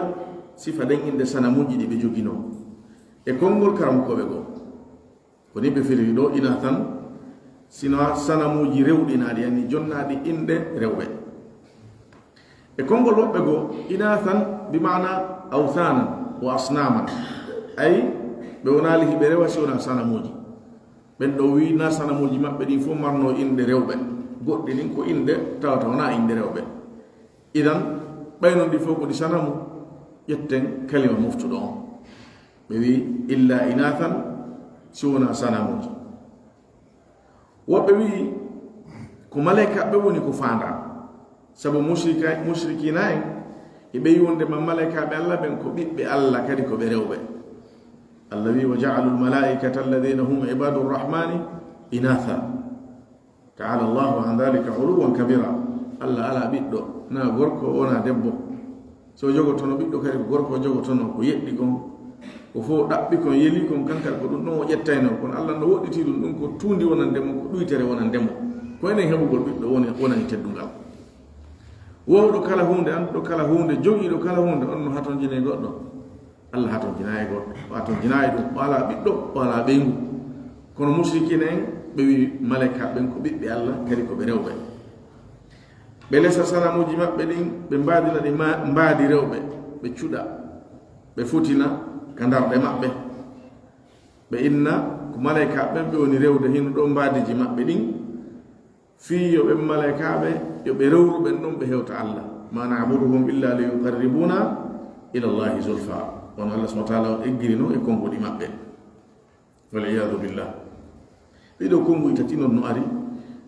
sifa ɗen inɗe sanamuuji ɗi ɓe joginoo. E konngol karamokooɓe goo. Ko ni ɓe firiri ɗoo inathan, sino sanamuuji rewɗinaaɗi, yani jonnaaɗi inɗe rewɓe. E konngol woɓɓe goo, inathan bi maana awthanan wa asnaman. Ay, ɓe wonaali hiɓe rewa si wonaa sanamuuji. Ɓen ɗoo wi'i na sanamuuji maɓɓe ɗin fof marnoo inɗe rewɓe. Goɗɗi ɗin ko inɗe tawata wonaa inɗe rewɓe. Idan, ɓay non ɗi fof ko ɗi sanamu, ƴetten kalima moftuɗo on. Ɓe wi'i, "Illa inathan, si wonaa sanamuuji." Woɓɓe wi'i, ko malaykaaɓe woni ko faandaa. Sabu mushrika-, mushrikiina en, e ɓe yi'unde ma malaykaaɓe Alla ɓen ko ɓiɓɓe Alla, kadi ko ɓe rewɓe. Alla wi'i, "Wa ja'alul malaa'ikata alladhina hum ibadur rahmani inatha." Ta'ala Allahu an dhalika uluwan kabira. Alla alaa ɓiɗɗo, naa gorko, wonaa debbo. So jogotono ɓiɗɗo kadi ko gorko jogotono, ko yeɗɗi kon. Ko fof ɗaɓɓi kon, yeli kon, kankal ko ɗum ɗon o ƴettayno. Kono Alla no woɗɗiti ɗum, ɗum ko tuundi wonande mo, ko ɗuytere wonande mo. Ko enen heɓugol ɓiɗɗo woni, wonani teddungal. Wowɗo kala huunde, annduɗo kala huunde, jogiiɗo kala huunde, on no hatonjini goɗɗo. Alla hatonjinaa e goɗɗo, o hatonjinaa e ɗum, o alaa ɓiɗɗo, o alaa ɓeyngu. Kono musrikiina en, ɓe wi'i malaykaaɓe ɓen ko ɓiɓɓe Alla, kadi ko ɓe rewɓe. Ɓe lesa sanamuuji maɓɓe ɗin, ɓe mbaadina ɗi ma-, mbaadi rewɓe, ɓe cuɗa, ɓe fotina ka ndarɗe maɓɓe. Ɓe inna ko malaykaaɓe ɓen ɓe woni rewde hino ɗoo mbaadiiji maɓɓe ɗin, fii yo ɓen malaykaaɓe, yo ɓe rewru ɓen ɗon ɓe hewta Alla. "Ma na'buduhum illa li yuqarribuna ila Allahi zulfa." Kono Alla subhanahu wa ta'ala on eggirino e konguɗi maɓɓe. Wal iyadu billah. Ɗiɗo konguɗi tati non no ari,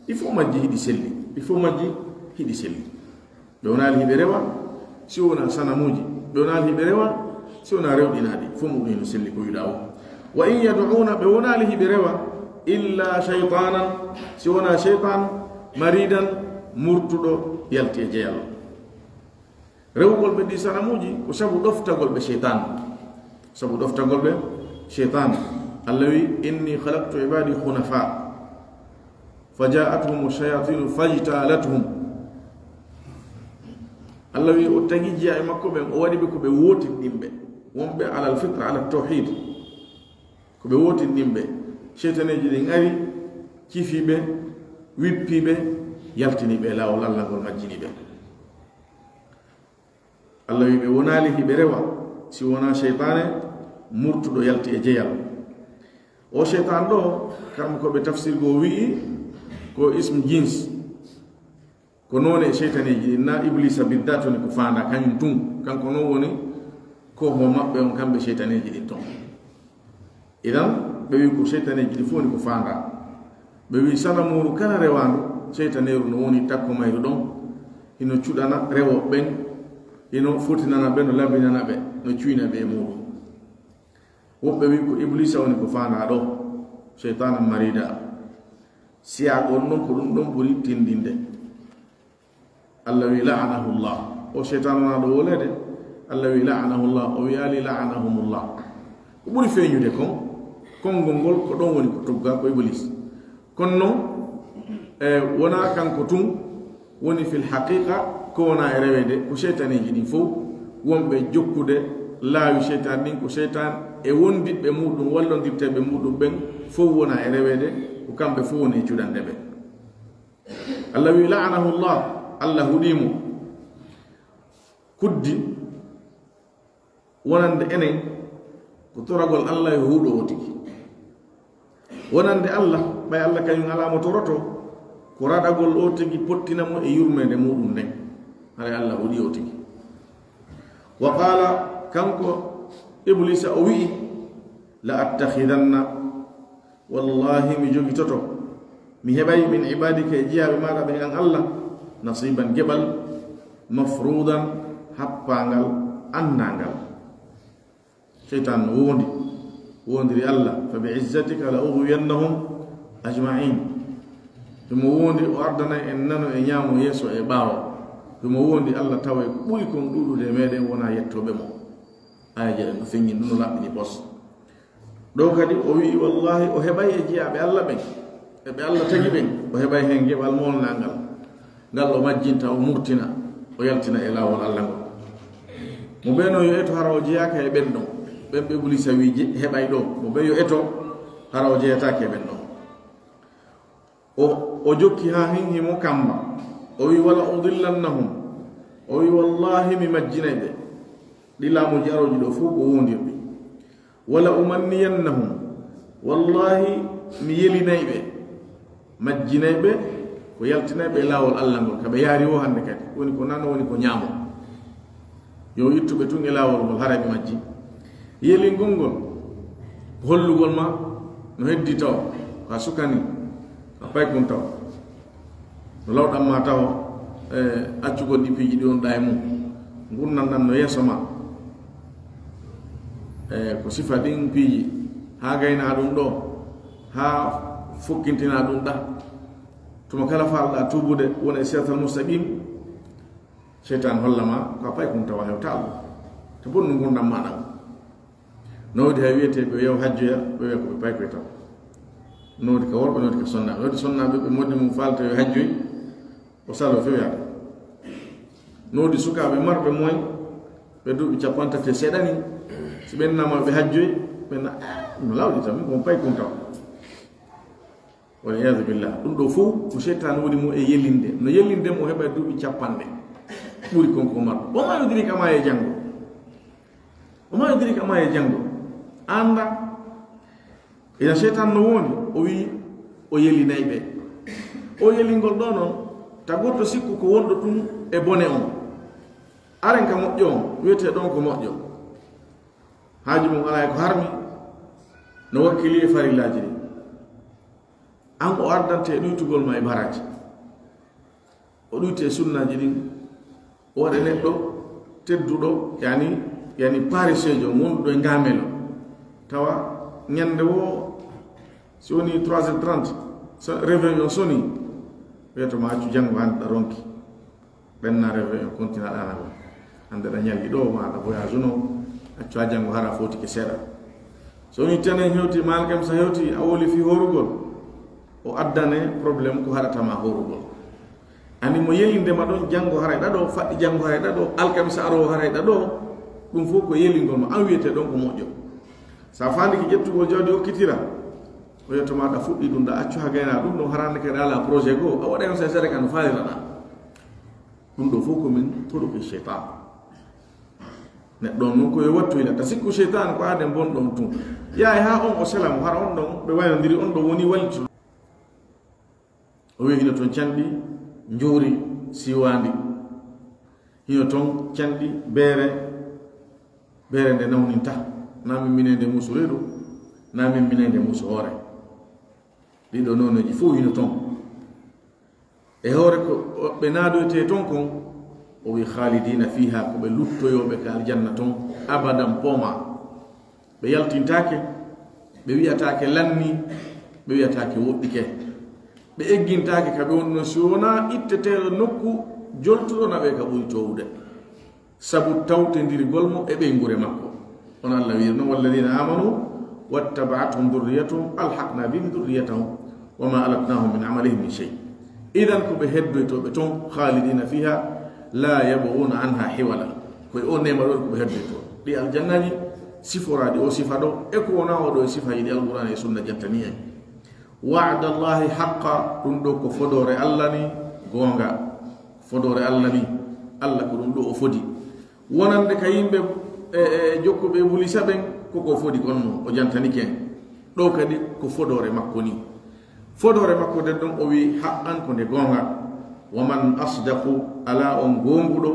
ɗi fof majji hiɗi selli, ɗi fof majji hiɗi selli. Ɓe wonaali hiɓe rewa, si wonaa sanamuuji. Ɓe wonaali hiɓe rewa, si wonaa rewɗinaaɗi. Fof muɗum hino selli ko wi'uɗaa o. "Wa in yad'una", ɓe wonaali hiɓe rewa, "illa shaytanan", si wonaa shaytan, maridan, murtuɗo, yalti e jeyal. Rewugol ɓe ɗi sanamuuji ko sabu ɗoftagol ɓe shaytan. Sabu ɗoftagol ɓe shaytan. Alla wi, "Inni khalaqtu ibadi hunafa." Fa ja'atuhumu shayatinu fajtalathum. Alla wi o tagi jiyaaɓe makko ɓen, o waɗi ɓe ko ɓe wootinɗinɓe, wonɓe alal fitra, ala tawhid. Ko ɓe wootinɗinɓe. Seytaneeji ɗin ari, cifi ɓe, wippi ɓe, yaltini ɓe e laawol Alla ngol, majjini ɓe. Alla wi ɓe wonaali hiɓe rewa, si wonaa seytaane murtuɗo yalti e jeyal. O seytaan ɗo, kamɓe ko ɓe tafsir goo wi'i, ko ism jins. Ko noone e seytaneeji ɗin, na Ibliisa bidda toni ko faandaa, kañum tun. Kanko non woni ko mo maɓɓe on, kamɓe seytaneeji ɗin ton. Idan, ɓe wi'i ko seytaneeji ɗi fof ni ko faandaa. Ɓe wi'i sanamuuru kala rewaandu, seytaneeru no woni takko mayru ɗon, hino cuɗana rewooɓe ɓen, hino fotinana ɓe, no labinana ɓe, no cuyna ɓe e muuɗum. Woɓɓe wi'i ko Ibliisa woni ko faandaa ɗo, seytaanan mariidaa. Siyaagol non ko ɗum ɗon ɓuri tinndinde. Alla wi, "La'anahullah." O seytaananaaɗo woleede, Alla wi, "La'anahullah." O wi'aali, "La'anahumullah." Ko ɓuri feeñude kon, konngol ngol ko ɗon woni ko tuggaa ko Ibliis. Kono non, e, wonaa kanko tun woni fil haqiqa ko wonaa e reweede, ko seytaneeji ɗin fow, wonɓe jokkude laawi seytaan ɗin, ko seytaan e wondiɓɓe muuɗum, wallondirteeɓe muuɗum ɓen, fow wonaa e reweede, ko kamɓe fow woni e cuɗande ɓe. Alla wi, "La'anahullah", Alla huɗii mo. Kuddi wonande enen ko toragol Alla yo huɗo o tigi. Wonande Alla, ɓay Alla kañum alaa mo toroto, ko raɗagol o tigi pottina mo e yurmeende muuɗum nden. Haray Alla huɗii o tigi. Wa qaala, kanko Ibliisa o wi'i, "La attakhidanna." Wallaahi, mi jogitoto, mi heɓay min ibaadika e jiyaaɓe maaɗa ɓen an Alla, nasiiban geɓal, mafruudan happaangal, anndaangal. Seytaan no woondi, woondiri Alla, "Fa bi izzatika la ughwiyannahum ajma'in." Himo woondi, o ardanay en nano e ñaamo, yeeso e ɓaawo. Mo wondi Alla tawa ko ɓuri kon ɗuuɗude e meɗen wonaa yettooɓe mo. Aya jeɗen no feññi ɗum no laɓɓini pos. Ɗo kadi o wi'i, wallaahi, o heɓay e jiyaaɓe Alla ɓen, e ɓe Alla tagi ɓen, o heɓay hen geɓal molnangal, ngal o majjinta, o murtina, o yaltina e laawol Alla ngol. Mo ɓe no yo eto hara o jeyaaka e ɓen ɗon, ɓen ɓe Ibliisa wi'i je-, heɓay ɗo, mo ɓe yo eto hara o jeyataake e ɓen ɗon. O, o jokki haa hin himo kamba. O wi'i, "Wala udillannahum." O wi'i, "Wallaahi, mi majjinay ɓe." Ɗi laamuuji arooji ɗo fow ko wondirɗi. "Wala umanniyannahum." Wallaahi, mi yelinay ɓe. Majjinay ɓe, ko yaltinay ɓe e laawol Alla ngol, ka ɓe yaari wo hannde kadi. Woni ko nano, woni ko ñaamo. Yo ittu ɓe tun e laawol ngol, haray ɓe majji. Yelingol ngol, hollugol ma no heddi taw, ka sukani, ka paykun taw. No lawɗan ma taw, e accugol ɗi piiji ɗi wonɗa e mum. Ngurndan ɗan no yeeso ma. E ko sifa ɗin piiji, haa gaynaa ɗum ɗo, haa fokkintinaa ɗum ɗa. Tuma kala faalɗa tuubude, wona e siratal mustaqim, Seytaane holla ma ko a paykun tawa hewta Allah. Te bonnu ngurndan ma ɗan. No woodi hay wi'etee ɓe yo hajjoya, ɓe wi'a ko ɓe paykoy taw. No woodi ka worɓe, no woodi ka sonnaaɓe. No woodi sonnaaɓe ɓe modde mum faalta yo hajjoy, o saloo few yaata. No woodi sukaaɓe marɓe moy, ɓe duuɓi cappanɗe tati e seeɗa ni. Si ɓen nama ɓe hajjoy, ɓe na, "Ah, no lawɗi tan, min ko mo paykun taw." Wal iyaazu billah. Ɗum ɗo fow ko seytaane woni mo e yelinde. No yelinde mo heɓa duuɓi cappanɗe. Ɓuri kon ko marɗo. O ma yodiri ka maaye janngo. O ma yodiri ka maaye janngo. Annda, ina seytaane no woni, o wi'i o yelinay ɓe. O yelingol ɗo non, ta goɗɗo sikku ko wonɗo ɗum e bone on. Aren ka moƴƴo on, wiyetee ɗon ko moƴƴo. Haaju mum alaa e ko harmi, no wakkili e farillaaji ɗin. An o ardante e ɗuytugol ma e baraaji. O ɗuyte e sunnaaji ɗin. O waɗa neɗɗo tedduɗo, yani, yani paariseejo, wonduɗo e ngaamelo. Tawa ñande woo, si woni trois heures trente, so réveil on soni, wiyato ma accu janngo hannde ɗa ronki. Ɓenna réveil on continue ɗaanagol. Hannde ɗa ñalli ɗo, ma ɗa voyage no, accu haa janngo hara fotike seeɗa. So woni tenen hewti, ma alkamisa hewti, a woli fii horugol, o addane problème ko haɗata ma horugol. Ani mo yelinde ma ɗon, janngo haray ɗa ɗo, faɗɗi janngo haray ɗa ɗo, alkamisa aroowo haray ɗa ɗo, ɗum fof ko yelingol ma, an wiyete ɗon ko moƴƴo. Sa faandike ƴettugol jawdi okkitira, o yetto ma ɗa fuɗɗi ɗum, ɗa accu ha gayna ɗum ɗon, harande kadi ala projet goo, a waɗay on sesere ka no faaliraɗa. Ɗum ɗo fof ko min turuqi shaytan. Neɗɗo on nun ko yo wattu ila, ta sikku shaytan ko aaden bonɗo on tun. Yaay ha on o sela mo, hara on ɗon ɓe waynodiri, on ɗon woni wallituɗo. O wi'i hino ton canɗi njoori siiwaandi. Hino ton canɗi beere, beere nde nawninta. Naa min minay nde muusu reedu, naa min minay nde muusu hoore. Ɗiɗo nooneeji fow hino ton. E hoore ko ɓe naadoytee ton kon, o wi'i khaalidiina fiihaa, ko ɓe luttoyooɓe ka aljanna ton, abadan poomaa. Ɓe yaltintaake, ɓe wi'ataake lannii, ɓe wi'ataake woɗɗike. Ɓe eggintaake ka ɓe wonno si wonaa itteteeɗo nokku joltuɗo naɓe ka ɓuri toowude. Sabu tawtendirgol mo e ɓeynguure makko. On Alla wi'iri non, "Walladiina aamanuu wattaba'athum dhurriyyatuhum alhaqnaa bihim dhurriyyatahum wa maa alatnaahum min amalihim min shay." Idan ko ɓe heddoytooɓe ton, khaalidiina fiihaa, laa yabghuuna anhaa hiwala. Ko e on neema ɗo ko ɓe heddoytoo. Ɗi aljannaaji siforaaɗi o sifa ɗo, e ko wonaa o ɗo e sifaaji ɗi Alqur'aana e Sunna jantani en. Wa'dallaahi haqqa, ɗum ɗo ko fodoore Alla ni goonga. Fodoore Alla ni, Alla ko ɗum ɗo o fodi. Wonande ka yimɓe, e, e jokkuɓe Ibuliisa ɓen, ko ko fodi kon no, o jantanike en. Ɗo kadi ko fodoore makko ni. Fodoore makko nden ɗon o wi'i, haqqan ko nde goonga. Wa man asdaqu, alaa on goonguɗo,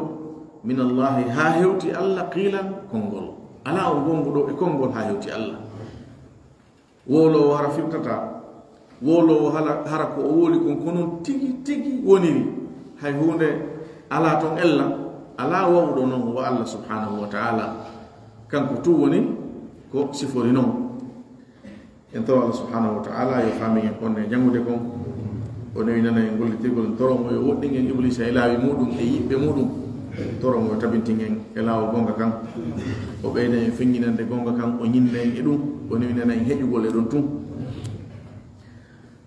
min Allaahi, haa hewti Alla, qiilan, konngol. Alaa on goonguɗo e konngol haa hewti Alla. Wowloowo hara firtataa. Wowloowo hala, hara ko o wowli kon ko non tigi tigi woniri. Hay huunde alaa ton ella, alaa wa'uɗo non wa Alla subhaanahu wa ta'aala. Kanko tun woni ko sifori non. En tawa Alla subhaanahu wa ta'aala yo faamin en kon e janngude kon. O O newinana en gollitirgol, en toro mo yo woɗɗin en Ibliisa e laawi muuɗum e yiɓɓe muuɗum. Toro mo yo tabintin en e laawol goonga kan. O ɓeyda en feŋŋinande goonga kan, o ñinna en e ɗum, o newinana en heƴugol e ɗon tun.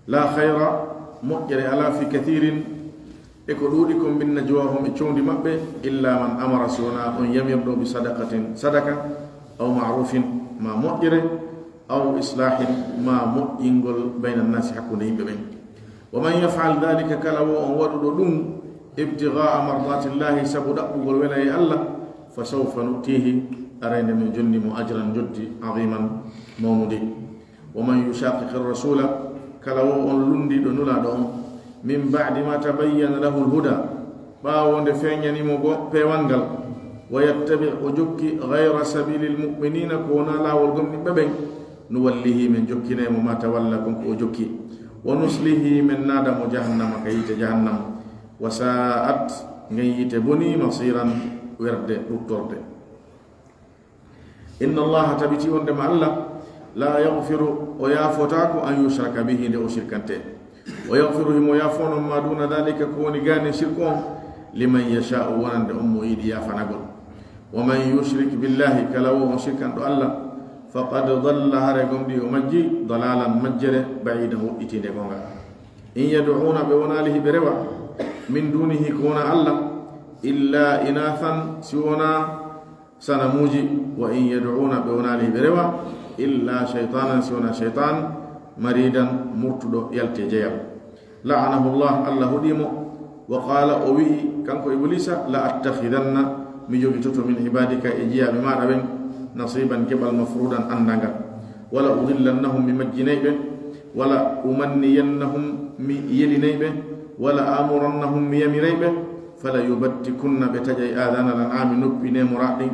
لا خير, moƴƴere alaa, في كثير, e ko ɗuuɗi kon, من نجواهم, e cowndi maɓɓe, إلا من أمر, si wonaa on yamirɗo, بصدقة, sadaka, أو معروف, maa moƴƴere, أو إصلاح, maa moƴƴingol, بين الناس, hakkunde yimɓe ɓen. ومن يفعل ذلك, kala wo on waɗuɗo ɗum, ابتغاء مرضات الله, sabu ɗaɓɓugol welayee Alla, فسوف نؤتيه, arayde men jonni mo, أجرا, njoddi, عظيما, mawnude. ومن يشاقق الرسول, kala wo on lunndiiɗo Nulaaɗo on, من بعد ما تبين له الهدى, ɓaawo nde feeñani mo go-, peewal ngal, ويتبع, o jokki, غير سبيل المؤمنين, ko wonaa laawol gomɗinɓe ɓen, نوله, men jokkinay mo, ما تولى, kon ko o jokki, ونصله, men naada mo, جهنم, ka yiite Jahannama, وساءت, ngen yiite bonii, مصيرا, werde, ɗuttorde. إن الله, tabiti wondema Alla, لا يغفر, o yaafotaako, أن يشرك به, nde o sirkantee. ويغفر, himo yaafoo non, ما دون ذلك, ko woni gaanin sirku on, لمن يشاء, wonande on mo o yiɗi yaafanagol. ومن يشرك بالله, kala wo on sirkanɗo Alla, فقد ضل, haray gomɗii o majjii, ضلالا, majjere, بعيدا, woɗɗitiinde goonga. إن يدعون, ɓe wonaali hiɓe rewa, من دونه, ko wonaa Alla, إلا إناثا, si wonaa sanamuuji, وإن يدعون, ɓe wonaali hiɓe rewa, إلا شيطانا, si wonaa seytaan, مريدا, murtuɗo, yalti e jeyal. لعنه الله, Alla hoɗii mo, وقال, o wi'i, kanko Ibuliisa, لأتخذن, mi jogitoto, من عبادك, e jiyaaɓe maaɗa ɓen, نصيبا, geɓal, مفروضا, anndangal. ولأضلنهم, mi majjinay ɓe, ولأمنينهم, mi yelinay ɓe, ولآمرنهم, mi yamiray ɓe, فليبتكن, ɓe taƴay, آذان الأنعام, noppi neemoraaɗi ɗin,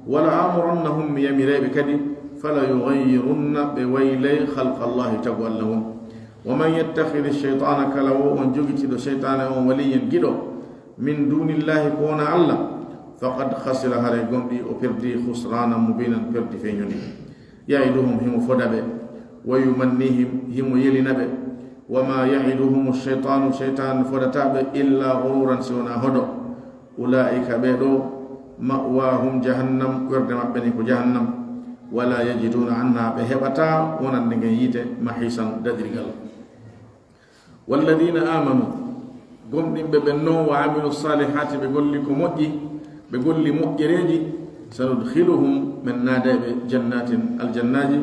ولآمرنهم, mi yamiray ɓe kadi, فليغيرن, ɓe waylay, خلق الله, tagu Alla on. ومن يتخذ الشيطان, kala wo on jogitiiɗo seytaane on, وليا, giɗo, من دون الله, ko wonaa Alla, فقد خسر, haray gomɗii o perdii, خسرانا مبينا, perdi feeñundi. يعدهم, himo foda ɓe, ويمنيهم, himo yelina ɓe, وما يعدهم الشيطان, seytaane fodataa ɓe, إلا غرورا, si wonaa hodo. أولئك, ɓee ɗoo, مأواهم جهنم, werde maɓɓe nden ko Jahannam, ولا يجدون عنها, ɓe heɓataa wonande ngen yiite, محيصا, daɗirgal. والذين آمنوا, gomɗinɓe ɓen non, وعملوا الصالحات, ɓe golli ko moƴƴi, ɓe golli moƴƴereeji, سندخلهم, men naaday ɓe, جنات, aljannaaji,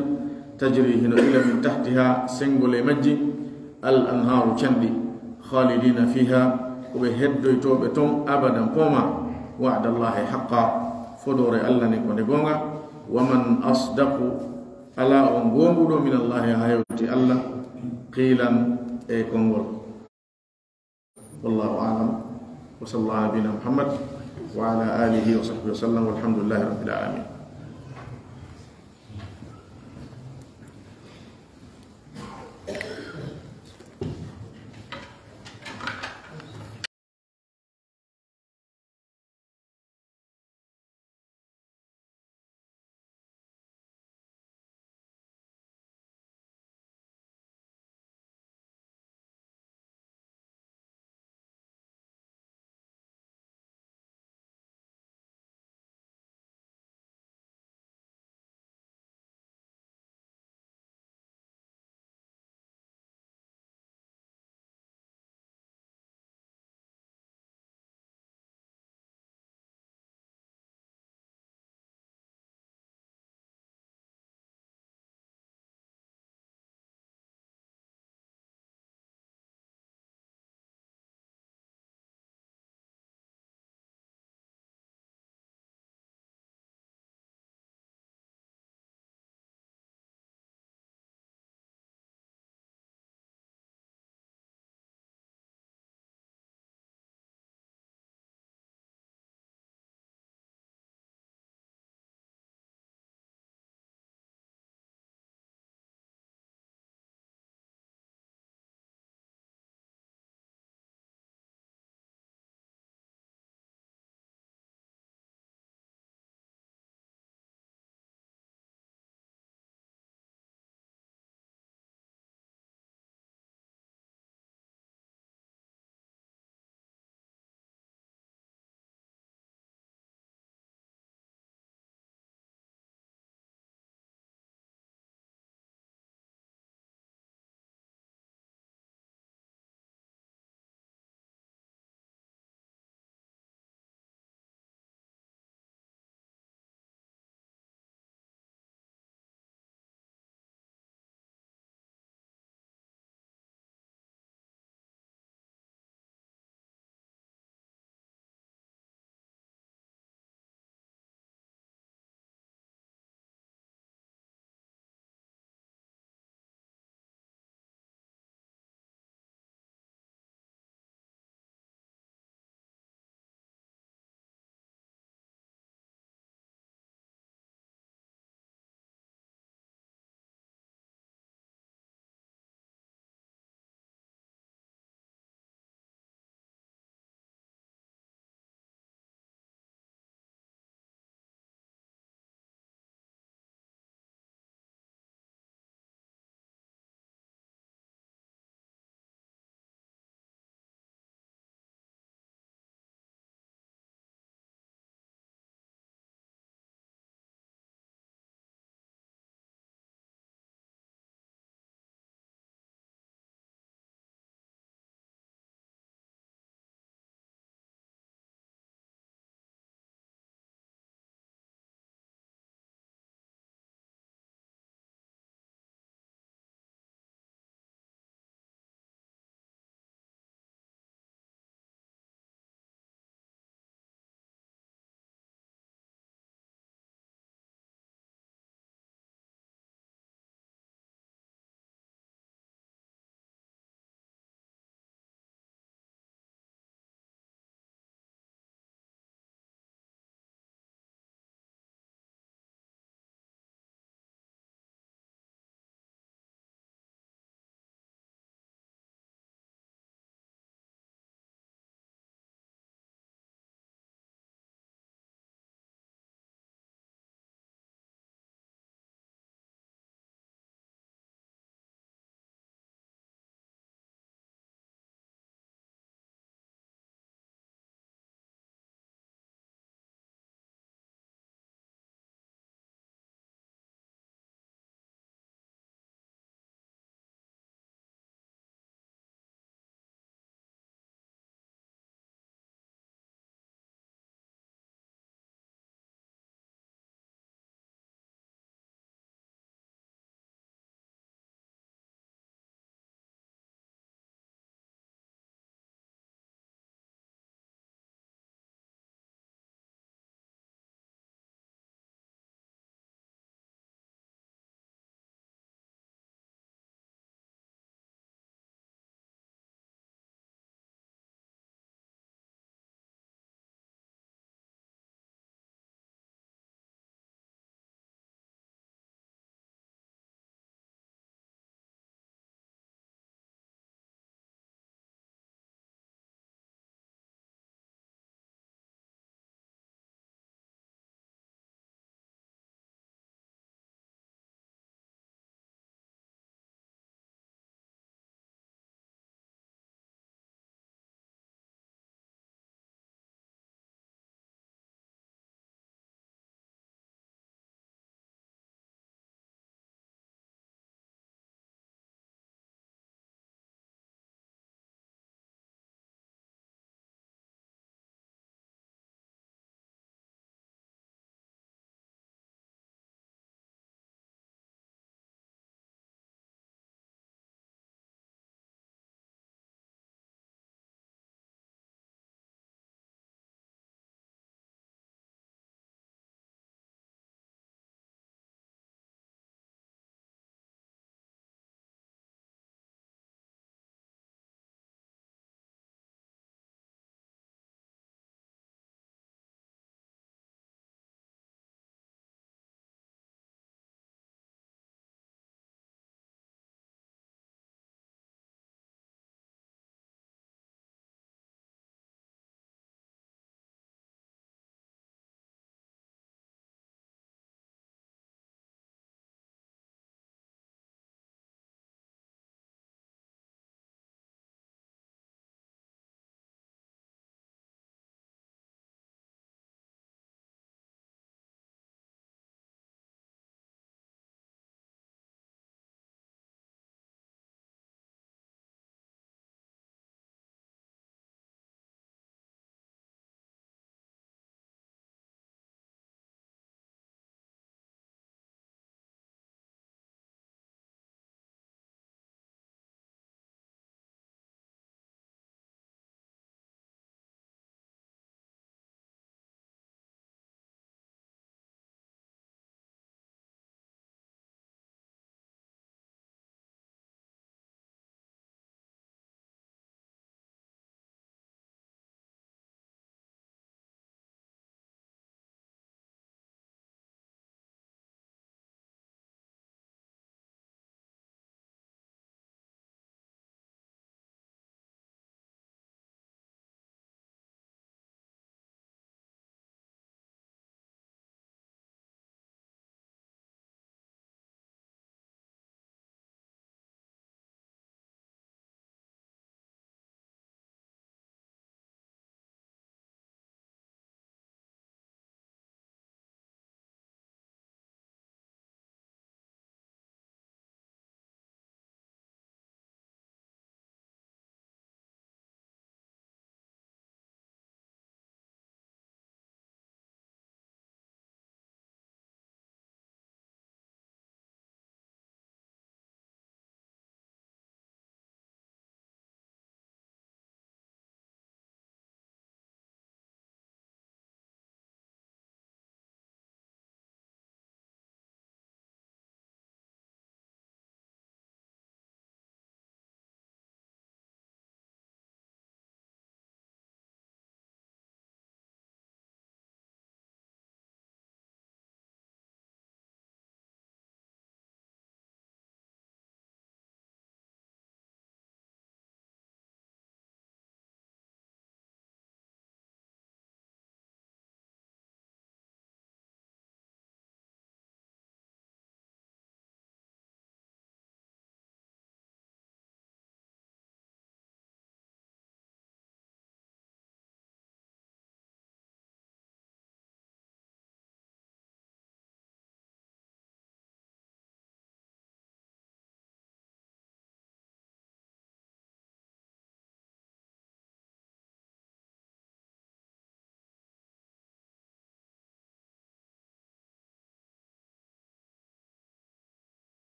تجري, hino ila, من تحتها, sengol e majji, الأنهار, canɗi, خالدين فيها, ko ɓe heddoytooɓe ton أبدا, poomaa. وعد الله حقا, fodoore Alla nden ko nde goonga. ومن أصدق, alaa on goonguɗo, من الله, haa hewti Alla, قيلا, e konngol. والله أعلم. وصلى الله على نبينا محمد وعلى آله وصحبه وسلم، والحمد لله رب العالمين.